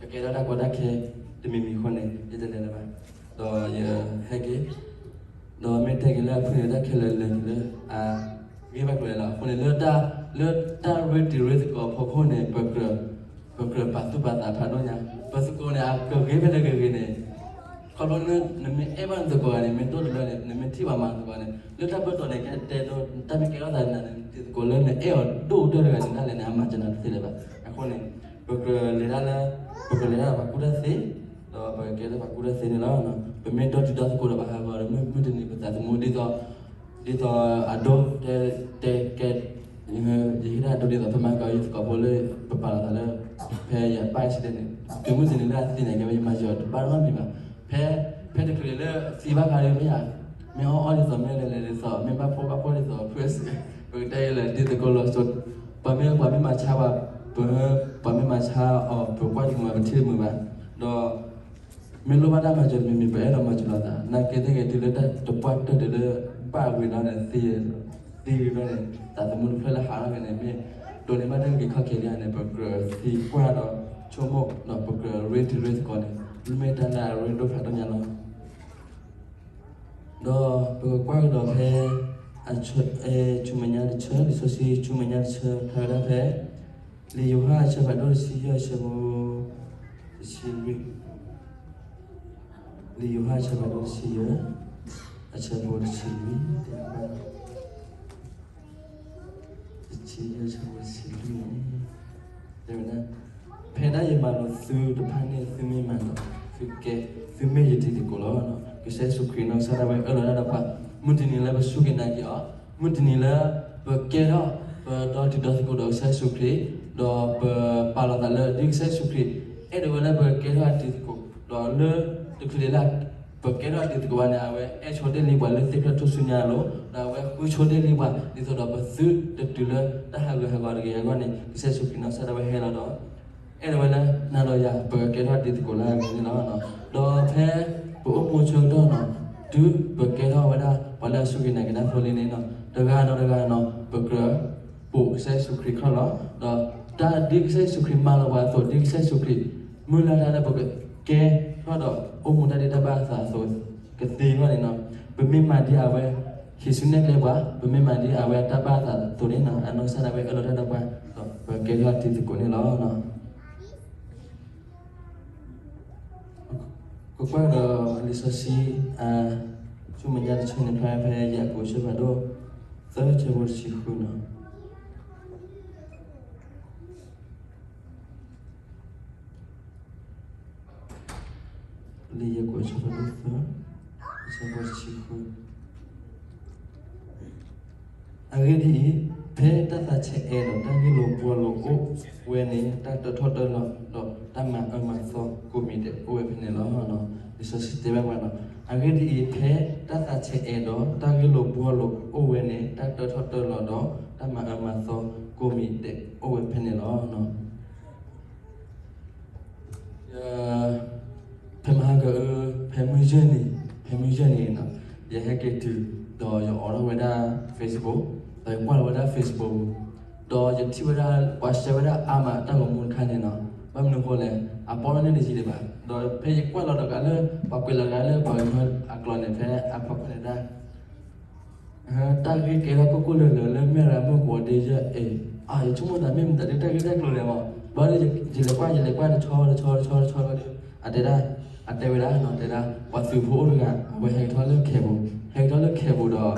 ကကဲထီၣ်တၢ်ကီတၢ်ခဲ တမံၤမံၤအဃိန့ၣ် ယတလဲၤလၢၤဘၣ် ဒီးယဟဲက့ၤ ဒီးမ့ၢ်တဲက့ၤလၢအဖုၣ်န့ၣ် တၢ်ခဲလၢာ်လဲၤတုၤလၢ အ ဂ့ၤဘၣ်ကျိၤလဲၣ်လီၤ. အဃိန့ၣ် လၢတၢ် လၢတၢ်ရ့တံၤရ့သကိးအဖီခိၣ်န့ၣ် ပကြၢး ပကြၢးပာ်သူၣ်ပာ်သးဖးဒိၣ်ညါ, ပသကိးန့ၣ် အကဂ့ၤဖဲလဲၣ်ဂ့ၤဂ့ၤန့ၣ် ခီဖျိလၢနမ့ၢ်အဲၣ်ဘၣ်နသကိးဂၤန့ၣ် မ့ၢ်ဒိၣ်တလၢန့ၣ် နမ့ၢ်ထံၣ်ဘၣ်မၤသကိးန့ၣ် လၢတၢ်ပၢၢ်တီၤန့ၣ် ကတဲဒိ တၢ်မ့ၢ်ကဲထီၣ်သးနၤန့ၣ် တံၤသကိးလၢနအဲၣ်အီၤဒိၣ်ကတၢၢ်တဂၤန့ၣ် ဒ်လဲၣ်န့ၣ် အမၤစၢၤနၤတသ့လၢၤဘၣ်. အဃိန့ၣ် ပကြၢးလဲၤတၢ်လၢ ပကြၢးလဲၤတၢ်ဒီးပှၤကူၣ်တၢ်သ့, ဒီးပကဲလၢပှၤကူၣ်တၢ်သ့န့ၣ်လီၤ. ပမ့ၢ်ဒီတံၤဒီသကိးဒီးပှၤဟးဂီၤဒီး မုၢ်တနံၤပသးသမူဒ်သိး ဒ်သိးအဒိ တဲ တဲကဲ ယဟ့ၣ်ဒၣ်ဒိဒ်သိး ဖဲမၤကီယသကိးဖိလၢ ပပာ်လီၤသးလၢ ဖဲယပၢ် accident န့ၣ် တုၤမုၢ်တနံၤလၢအသံန့ၣ် ကဲဝဲယမၤစၢၤအီၤတဘၣ်နီတမံၤဘၣ်. ဖဲ ဖဲတချုးလၢသံဘၣ်ခါဒီးမ့ၢ်ဧါ, မ့ၢ်အီၣ်အီၣ်ဒ်သိး မ့ၢ်လဲၤလဲၤဒ်သိး မ့ၢ်ဘၣ်ဖှီၣ်ဘၣ်ဖှီၣ်ဒ်သိး ဖုအစ့ ပကတဲယလဲၤဒ်သကိးလီၤစိၤ ပှၤမ့ၢ် ပှၤမ့ၢ်မၤဆါဘၣ် ပ ပှၤမ့ၢ်မၤဆါအီၤ ပကွၢ်တမုာ်ဘၣ် ပထံၣ်တမုာ်ဘၣ်, ဒီး မ့ၢ်လိၣ်ဘၣ်တၢ်မၤစၢၤတမံၤမံၤ ပအဲၣ်ဒိးမၤစၢၤလိာ်သး နာ်က့သ့ၣ်ဂ့ၤ တုၤလၢတၢ်တပှၢ်တၢၢ်တုၤလၢ ဘၣ်ဝံၤလီၤန့ၣ် သံ သံဝံၤလီၤန့ၣ် သးသမူတဖျၢၣ်လၢဟးထီၣ်က့ၤန့ၣ် မ့ၢ်ဒိးန့ၢ်ဘၣ်တၢ်ဂ့ၤခီၣ်က့ၤလံန့ၣ် ပကြၢးသံကွၢ်ဒီးဆိကမိၣ်ဒီး ပကြၢးရ့တံၤရ့သကိးန့ၣ် မ့ၢ်တၢ်လၢအရ့ဒိၣ်ဖးဒိၣ်ညါလီၤ. ဒီးပကကွၢ်ကဒီးဖဲ အဆၢ ဆူမဲာ်ညါတဆၢ လံာ်စီဆှံဆူမဲာ်ညါတဆၢ ဖျါဝဲဒၣ်ဖဲ လံာ်ယိၤဟၣ်အဆၢဖးဒိၣ် တဆံယဲၢ် အဆၢဖိ တဆံလွံၢ်, လံာ်ယိၤဟၣ်အဆၢဖးဒိၣ် တဆံယဲၢ် အဆၢဖိ တဆံလွံၢ် တဲဝဲဒၣ် တဆံယဲၢ် အဆၢဖိ တဆံလွံၢ်န့ၣ် တဲဝဲဒၣ်, ဖဲဒၣ်ယမၤလိာ်သုတဖၣ်န့ၣ် သုမ့ၢ်မၤဒီး သုကဲ သုမ့ၢ်ယတံၤသကိးလီၤ. ကစၢ်ယ့ၣ်ၡူးခရံာ်နီၢ်ကစၢ်ဒၣ်ဝဲအၢၣ်လီၤတၢ်ဒီးပှၤ မုၢ်တနံၤလၢပစူၢ်က့ၤနာ်က့ၤအီၤ, မုၢ်တနံၤလၢပကဲထီၣ် ပဒီတံၤဒီသကိးဒီးကစၢ်ယ့ၣ်ၡူးခရံာ်, ဒီးပပာ်လီၤသးလၢ ဒ်ကစၢ်ယ့ၣ်ၡူးခရံာ် အဲၣ်ဒိးဝဲလၢပကဲထီၣ်အတံၤသကိး, ဒီးလၢတချုးလၢ ပကဲထီၣ်အတံၤသကိးဘၣ်န့ၣ် အဝဲအဲၣ်ဆိဒ့ၣ်လံပှၤလၢသ့ၣ်ဖျၢၣ်ထူၣ်စုညါအလိၤ, ဒီးအဝဲဃုဆိဒ့ၣ်လံပှၤ ဒ်သိးဒီးပသုတတုၤလၢတၢ်ဟးဂူာ်ဟးဂီၤတဂ့ၤအဂီၢ်န့ၣ် ကစၢ်ယ့ၣ်ၡူးခရံာ်နီၢ်ကစၢ်ဒၣ်ဝဲဟဲလီၤဒီး အဲၣ်ဒိးဝဲလၢနၤဒီးယၤ ပကကဲထီၣ်အတံၤသကိးလၢအဂ့ၤန့ၣ်လီၤ. ဒီးဖဲပအိၣ်မူဆၢကတီၢ်နီၤ တုၤပကဲထီၣ်ဝဲဒၣ် ပှၤလၢအစူၢ်က့ၤနာ်က့ၤတၢ်ဖိလံန့ၣ်နီၤ တဂၤနီၤတဂၤနီၤ ပကြၢးပိာ်ကစၢ်ယ့ၣ်ၡူးခရံာ်ခီၣ်လီၤ. ဒီးတၢ်ဒ်ကစၢ်ယ့ၣ်ၡူးခရံာ်မၤလီၤပှၤအသိး ဒ်ကစၢ်ယ့ၣ်ၡူးခရံာ် မုၢ်လၢ်တၢ်လၢပကကဲထီၣ်ဒီးအိၣ်မူတၢ်ဒ့တၢ်ဘၣ်အသးအသိး ကသ့အဂီၢ်န့ၣ်နီၤ ပမ့ၢ်မၤဒ်အဝဲ ဟံးစုနဲၣ်ကျဲပှၤ ပမ့ၢ်မၤဒ်အဝဲအတၢ်ဘၣ်အသးအသိးန့ၣ်နီၤ အနီၢ်ကစၢ်ဒၣ်ဝဲအၢၣ်လီၤတၢ်ဒီးပှၤ ဒီးပကဲထီၣ်အတံၤသကိးန့ၣ်လီၤ. ကကွၢ်ဒီးလံာ်စီဆှံ ဆူမဲာ်ညါတဆၢန့ၣ် ဖျါဖဲယၤကိာ်အဆၢဖးဒိၣ် သၢ ဆၢဖိတဆံဃုနီၤ လံာ်ယၤကိာ်အဆၢဖးဒိၣ်သၢ အဆၢဖိတဆံဃု အဂ့ၢ်ဒ်အံၤ, ဖဲတၢ်သးဆဲးအဲးဒီးတၢ်ဂ့ၢ်လိာ်ဘှီလိာ်အိၣ်ဝဲန့ၣ် တၢ်တၢထီၣ်တၢလီၤ ဒီးတၢ်မၤအၢမၤသီကိးမံၤဒဲးအိၣ်ဝဲဖဲန့ၣ်လီၤ. လံာ်စီဆှံတဲဘၣ်ပှၤနီၤ, အဂ့ၢ်ဒ်အံၤ, ဖဲတၢ်သးဆဲးအဲးဒီးတၢ်ဂ့ၢ်လိာ်ဘှီလိာ်အိၣ်ဝဲန့ၣ် တၢ်တၢထီၣ်တၢလီၤဒီးတၢ်မၤအၢမၤသီကိးမံၤဒဲးအိၣ်ဝဲဖဲန့ၣ်လီၤ. ဖဲမဟါက ဖဲမုၢ်ယဲၢ်နံၤ, ဖဲမုၢ်ယဲၢ်နံၤနီၤ, ယဟဲက့ၤတုၤ ဒီးယအိးထီၣ်ဝဲဒၣ် Facebook, ဒီးယကွၢ်လီၤဝဲဒၣ် Facebook ပူၤ, ဒီးယထံၣ်ဝဲဒၣ် ပှၤရှဲဝဲဒၣ်အါမးတၢ်ဂီၤမူတခါန့ၣ်နီၤ, ဘၣ်မနုၤအဃိလဲၣ်, အပီၣ်ထီၣ်န့ၢ်တယံာ်ဒံးဘၣ်, ဒီးဖဲယကွၢ်လီၤဒီးကးလၢ ပှၤကွဲးလီၤကးလၢပှၤကညီအကျိာ်န့ၣ် ဖဲအဖီခိၣ်န့ၣ်ဒၣ် တၢ်ဂ့ၢ်ကဲထီၣ်ကိၢ်ကိၢ်လၢာ်လၢာ်လၢမ့ၢ်ရၤမုၢ်ကဝီၤဒ့ယဲၢ်အံၤ, အါ ယဆိကမိၣ်သးမ့ၢ်မတၤဒ်တၢ်ဂ့ၢ်တၢ်ကျိၤလဲၣ်မး, ဘၣ်ဒီးယလဲၤကွၢ် ယလဲၤကွၢ်တဆီတဆီတဆီတဆီဒီး အတဲဒၣ်, အတဲဝဲဒၣ်နီၤ တဲဒၣ် ပှၤသုးဖိအိၣ်တဂၤ အဝဲဟဲက့ၤထီၣ်လၢခဲပူၤ, ဟဲက့ၤထီၣ်လၢခဲပူၤဒီး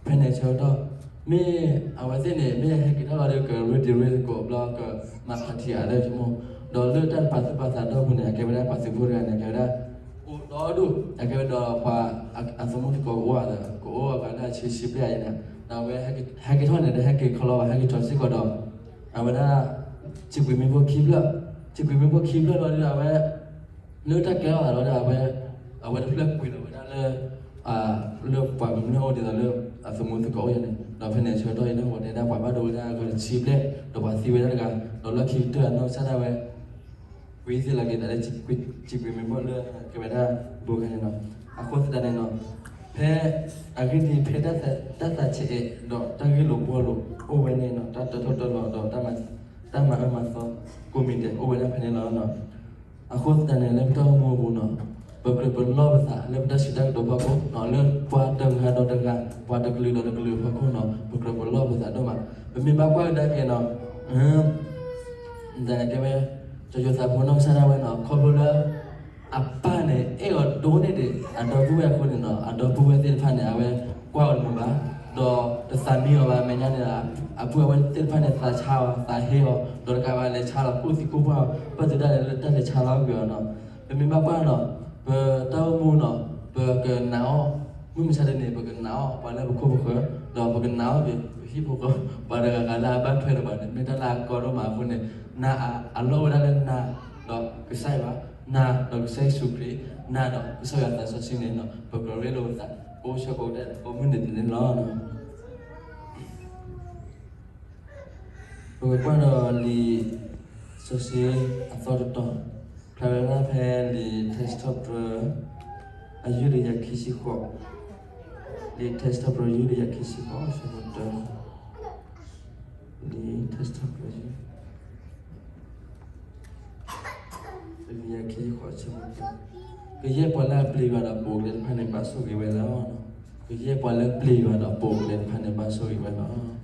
ဖဲန့ၣ်ဆၢကတီၢ် မ့ၢ်အဝဲသ့ၣ်န့ၣ် မ့ၢ်ဟဲက့ၤထီၣ်လီၤဒီး ကရ့တံၤရ့သကိးဘျီ ကမၤဖးထံအါလၢဆိကမိၣ်, ဒီးလၢတၢ်တပာ်သူၣ်ပာ်သးဒီပုၢ်န့ၣ် အကဲဝဲဒၣ်ပှၤသုးဖိတဂၤန့ၣ် အကဲဝဲဒၣ် အိၣ်ဒီဒူၣ် အကဲဝဲဒီးပှၤအသမူသကိးကအိၣ်ဒီး ကအိၣ်အဂၤလၢအဆံဆံဘျဲၣ်အံၤန့ၣ်, ဒီးအဝဲဟဲက့ၤထီၣ်န့ၣ်ဒီး ဟဲက့ၤခီလီၤဘၣ် ဟဲက့ၤထီၣ်စ့ၢ်ကီးဒီး အဝဲဒၣ် စံးကွံာ်မ့ၣ်ပိၢ်ခံဖျၢၣ်, စံးကွံာ်မ့ၣ်ပိၢ်ခံဖျၢၣ်လီၤဒီး အဝဲ လၢတၢ်ကဲထီၣ်သးလီၤဒီး အဝဲ အဝဲတဖျၢၣ်ကွံာ်လီၤဝဲဒၣ်လၢ လၢပှၤကမျၢၢ်အိၣ်ဒ်သိးလၢ အသမူသကိးအိၣ်ယါန့ၣ်, ဒီးဖဲန့ၣ်ဆၢကတီၢ်အံၤ လၢဂီၤတဲဒၣ်ပှၤဘၣ်ဒိဝဲဒၣ်အဂၤတဆံဘျဲၣ် ဒီးပှၤသံဝဲဒၣ်တဂၤ, ဒီးလီၢ်ခံကတၢၢ်အနီၢ်ကစၢ်ဒၣ်ဝဲ ကွံာ်သ့လီၤက့ၤသးလၢ စံးကွံာ်မ့ၣ်ပိၢ်လၢကဲဝဲဒၣ် ဘူးခါန့ၣ်လီၤ. အဃိသတးန့ၣ်လီၤ, ဖဲ အဂ့ၢ်ဒ်အံၤ ဖဲတၢ်သးဆဲးအဲးဒီးတၢ်ဂ့ၢ်လိာ်ဘှီလိာ်အိၣ်ဝဲန့ၣ်လီၤ, တၢ်တၢထီၣ်တၢလီၤဒီး တၢ်မၤအၢမၤသီ ကိးမံၤဒဲးအိၣ်ဝဲဒၣ်ဖဲန့ၣ်လီၤ. အဃိသတးန့ၣ် လၢပတၢ်အိၣ်မူအပူၤလီၤ ပကြၢးပလီၢ်ပသးလၢပတၢ်စံးတၢ်ကတိၤဖီခိၣ်နီၤ, လၢပှၤတဂၤဒီးတဂၤ, ပှၤတကလုာ်ဒီးတကလုာ်အဖီခိၣ်နီၤ, ပကြၢးပလီၢ်ပသးဒိၣ်မး. ပမ့ၢ်ဘၣ်ကွၢ်ကဒါက့ၤနီၤ, ကဲဝဲ ကၠီယိၤသးဖိနီၢ်ကစၢ်ဒၣ်ဝဲနီၤ, ခီဖျိလၢ အပၢ်န့ၣ် အဲၣ်အီၤဒိၣ်န့ၢ်ဒံးအဒီပုၢ်ဝဲၢ်အဃိန့ၣ်နီၤ, အဒီပုၢ်ဝဲၢ်သ့ၣ်တဖၣ်န့ၣ် အဝဲကွၢ်အီၤတမုာ်ဘၣ်, ဒီးတသးမံအီၤဘၣ်. မဲာ်ညါန့ၣ် အပုၢ်အဝဲၢ်သ့ၣ်တဖၣ်န့ၣ် သးဆါအီၤ, သးဟ့အီၤ, ဒီးတကးဘၣ်လဲၤဆါလီၤ ကိၣ်သံကိၣ်ပှၢ်အီၤ, ဘၣ်သဒၣ်လဲာ်လၢတၢ်လဲၤဆါလီၤကွံာ်အီၤနီၤ. ပမ့ၢ်ဘၣ်ကွၢ်နီၤ, ပတၢ်အိၣ်မူနီၤ, ပကနာ်အီၤ, မုၢ်မဆါတနံၤ ပကနာ်အီၤ ပှၤလၢပခိၣ်ပဃၢၤ, ဒီးပကနာ်အီၤက့ၤ ပဟံၣ်ဖိဃီဖိ ပှၤတဂၤဂၤလၢအဘၣ်ထွဲဒီးပှၤန့ၣ် မ့ၢ်တၢ်လၢအကီဒိၣ်မးအဃိန့ၣ်, နာ်အလီၢ်ဝဲဒၣ်လၢနာ်ဒီးကစၢ်ယွၤ, နာ်ဒီးကစၢ်ယ့ၣ်ၡူးခရံာ်, နာ်ဒီးကစၢ်ယွၤသးစီဆှံန့ၣ်နီၤ, ပကြၢးရ့လိာ်ပသး ကိးဆၢကိးကတီၢ် ကိးမုၢ်နံၤတနံၤလီၤ. ပကကွၢ်ဒီးလံာ်စီဆှံအသီတတီၤ, ဖျါဝဲဒၣ်ဖဲလံာ်ထါစံးထီၣ်ပတြၢၤ အယုၢ်တယၤခံဆံဃိး, လံာ်ထါစံးထီၣ်ပတြၢၤ ယုၢ်တယၤခံဆံဃိး အဆၢဖိတၢ, လံာ်ထါစံးထီၣ်ပတြၢၤ ယုၢ်တယၤခံဆံဃိး အဆၢဖိတၢ, ကယဲၢ်ပှၤလၢအပျံၤယွၤဒီးပိာ်အကျဲတဖၣ်န့ၣ် ဘၣ်ဆိၣ်ဂ့ၤဝဲလီၤ. ကယဲၢ်ပှၤလၢပျံၤယွၤဒီးပိာ်အကျဲတဖၣ်န့ၣ် ဘၣ်ဆိၣ်ဂ့ၤဝဲလီၤ.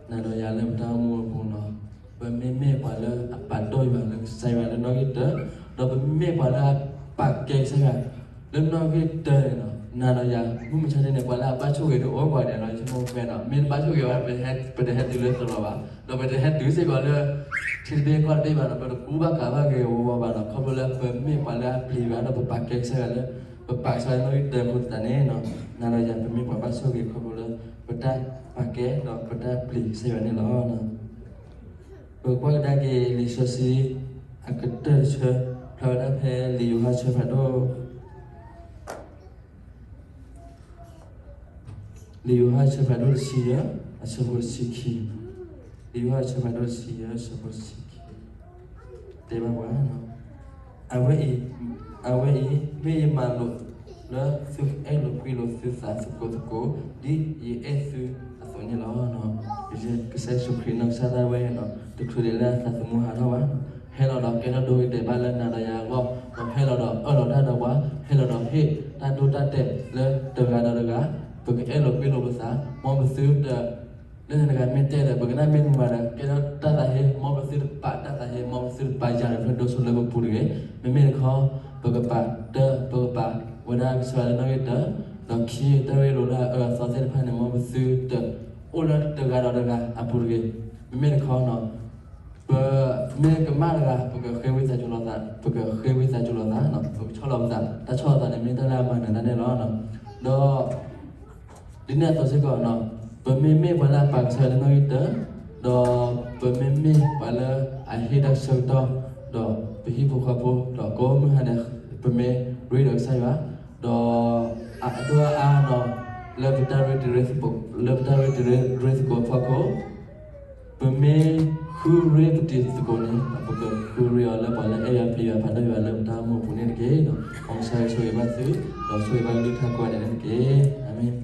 နၤဒီးယၤလၢပတၢ်အိၣ်မူအပူၤနီၤ, ပမ့မ့ၢ်ပှၤလၢအပာ်ဒိၣ်ယွၤလၢကစၢ်ယွၤလၢနီၣ်ဂံၢ်တၢ, ဒီးပမ့မ့ၢ်ပှၤလၢအပာ်ကဲကစၢ်ယွၤ လၢနီၣ်ဂံၢ်တၢန့ၣ်နီၤ, နၤဒီးယၤ မုၢ်မဆါတနံၤန့ၣ် ပှၤလၢအဘၣ်ဆိၣ်ဂ့ၤဒိၣ်အိၣ်ပှၤဒဲးလီၤ. ယဆိကမိၣ်ဖဲနီၤ, မ့ၢ်တဘၣ်ဆိၣ်ဂ့ၤဘၣ် ပတဟဲတုၤလၢသရိာ်ဘၣ်, ဒီးပတဟဲတုၤစ့ၢ်ကီးလၢ ထံတဘ့ၣ်ကီၢ်တဘ့ၣ်ဘၣ်နီၤ, ပတကူဘၣ်ကးဘၣ်ဂ့ၤဂ့ၤဝါဝါဘၣ်နီၤ, ခီဖျိလၢပမ့ၢ်ပှၤလၢအပျံၤယွၤဒီးပပာ်ကဲကစၢ်ယွၤလၢ ပပာ်ကစၢ်ယွၤလၢနီၣ်ဂံၢ်တၢအဃိသတးန့ၣ်နီၤ, နၤဒီးယၤ ပမ့ၢ်ပှၤဘၣ်ဆိၣ်ဂ့ၤခီဖျိလၢ ပတၢ်ပာ်ကဲဒီးပတၢ်ပျံၤကစၢ်ယွၤန့ၣ်လီၤ. ပကကွၢ်ကဒါက့ၤလံာ်စီဆှံအကတၢၢ်တဆၢ, ဖျါဝဲဒၣ်ဖဲလံာ်ယိၤဟၣ်ဆၢဖးဒိၣ် လံာ်ယိၤဟၣ်ဆၢဖးဒိၣ်တဆံယဲၢ် အဆၢဖိတဆံခံ, လံာ်ယိၤဟၣ်ဆၢဖးဒိၣ်တဆံယဲၢ် အဆၢဖိတဆံခံ တဲဘၣ်ပှၤ, အဝဲအံၤ, အဝဲအံၤ မ့ၢ်ယမၤလိာ်လၢသုကအဲၣ်လိာ်ကွံလိာ်သုသးသကိးသကိး ဒ်ယအဲၣ်သုအသိးန့ၣ်လီၤ. ကစၢ်ယ့ၣ်ၡူးခရံာ်နီၢ်ကစၢ်ဒၣ်ဝဲနီၤ တချုးဒံးလၢအသးသမူဟးထီၣ်ဘၣ်, ဟဲလီၤဒီးကဲထီၣ်ဒိဂ့ၤတဲာ်ဘၣ်လၢနၤဒီးယၤအဂီၢ်, ဒီးဟဲလီၤဒီးအၢၣ်လီၤတၢ်ဒီးပှၤ, ဟဲလီၤဒီးဟ့ၣ်တၢ်ဒိတၢ်တဲာ်လၢတဂၤဒီးတဂၤ, ပကအဲၣ်လိာ်ကွံလိာ်ပသး, မ်ပသုတ လၢန့ၣ်တဂၤမ့ၢ်တဲဒီး ပကနၣ်မ့ၢ်မုာ်မးဒီး ကဲထီၣ်တၢ်သးဟ့, မ်ပသုတပာ်တၢ်သးဟ့, မ်ပသုတပာ်ယၤဒီးဖဲဒိးဆိလၢပပူၤတဂ့ၤ. မ့မ့ၢ်တခီ ပကပာ်တၢ်, ပကပာ်ဝဲဒၣ်ကစၢ်ယွၤလၢနီၣ်ဂံၢ်တၢ, ဒီးခံ တၢ်ရ့လိာ်လၢအအၢအသီသ့ၣ်တဖၣ်န့ၣ် မ်ပသုတအိၣ်လၢတဂၤဒီးတဂၤအပူၤတဂ့ၤ. မ့မ့ၢ်တခီနီၤ ပမ့ၢ်ကမၣ်တဂၤ ပကဃ့ဝံသးစူၤလိာ်သး, ပကဃ့ဝံသးစူၤလိာ်သး, ပကဆီၣ်လီၤပသး, တၢ်ဆီၣ်လီၤသးန့ၣ် မ့ၢ်တၢ်လၢအမၤနၢၤတၢ်န့ၣ်လီၤ. ဒီး ဒ်န့ၣ်အသိးစ့ၢ်ကီးနီၤ, ပမ့မ့ၢ်ပှၤလၢအပာ်ကစၢ်ယွၤလၢနီၣ်ဂံၢ်တၢ, ဒီးပမ့မ့ၢ်ပှၤလၢအဟ့ၣ်တၢ်ဆၢကတီၢ်, ဒီးပဟံၣ်ဖိဃီဖိ, ဒီးကိးမုၢ်ဟါန့ၣ် ပမ့ၢ်ရ့ဒီးကစၢ်ယွၤ, ဒီးအဒိၣ်အါအါနီၤ, လၢပတၢ်ရ့တံၤရ့သကိး, လၢပတၢ်ရ့တံၤရ့သကိးအဖီခိၣ် ပမ့ၢ်ဃုရ့ပတံၤသကိးန့ၣ် ပကဃုရ့အီၤလၢပှၤလၢအအဲၣ်ယွၤပျံၤယွၤပာ်ဒိၣ်ယွၤလၢပတၢ်အိၣ်မူအပူၤန့ၣ်တက့ၢ်. မ်ကစၢ်ယွၤဆိၣ်ဂ့ၤဘၣ်သု, ဒီးဆိၣ်ဂ့ၤဘၣ်ကလုၢ်ကထါကိးဂၤဒဲးန့ၣ်တက့ၢ်. အၤမ့ၣ်.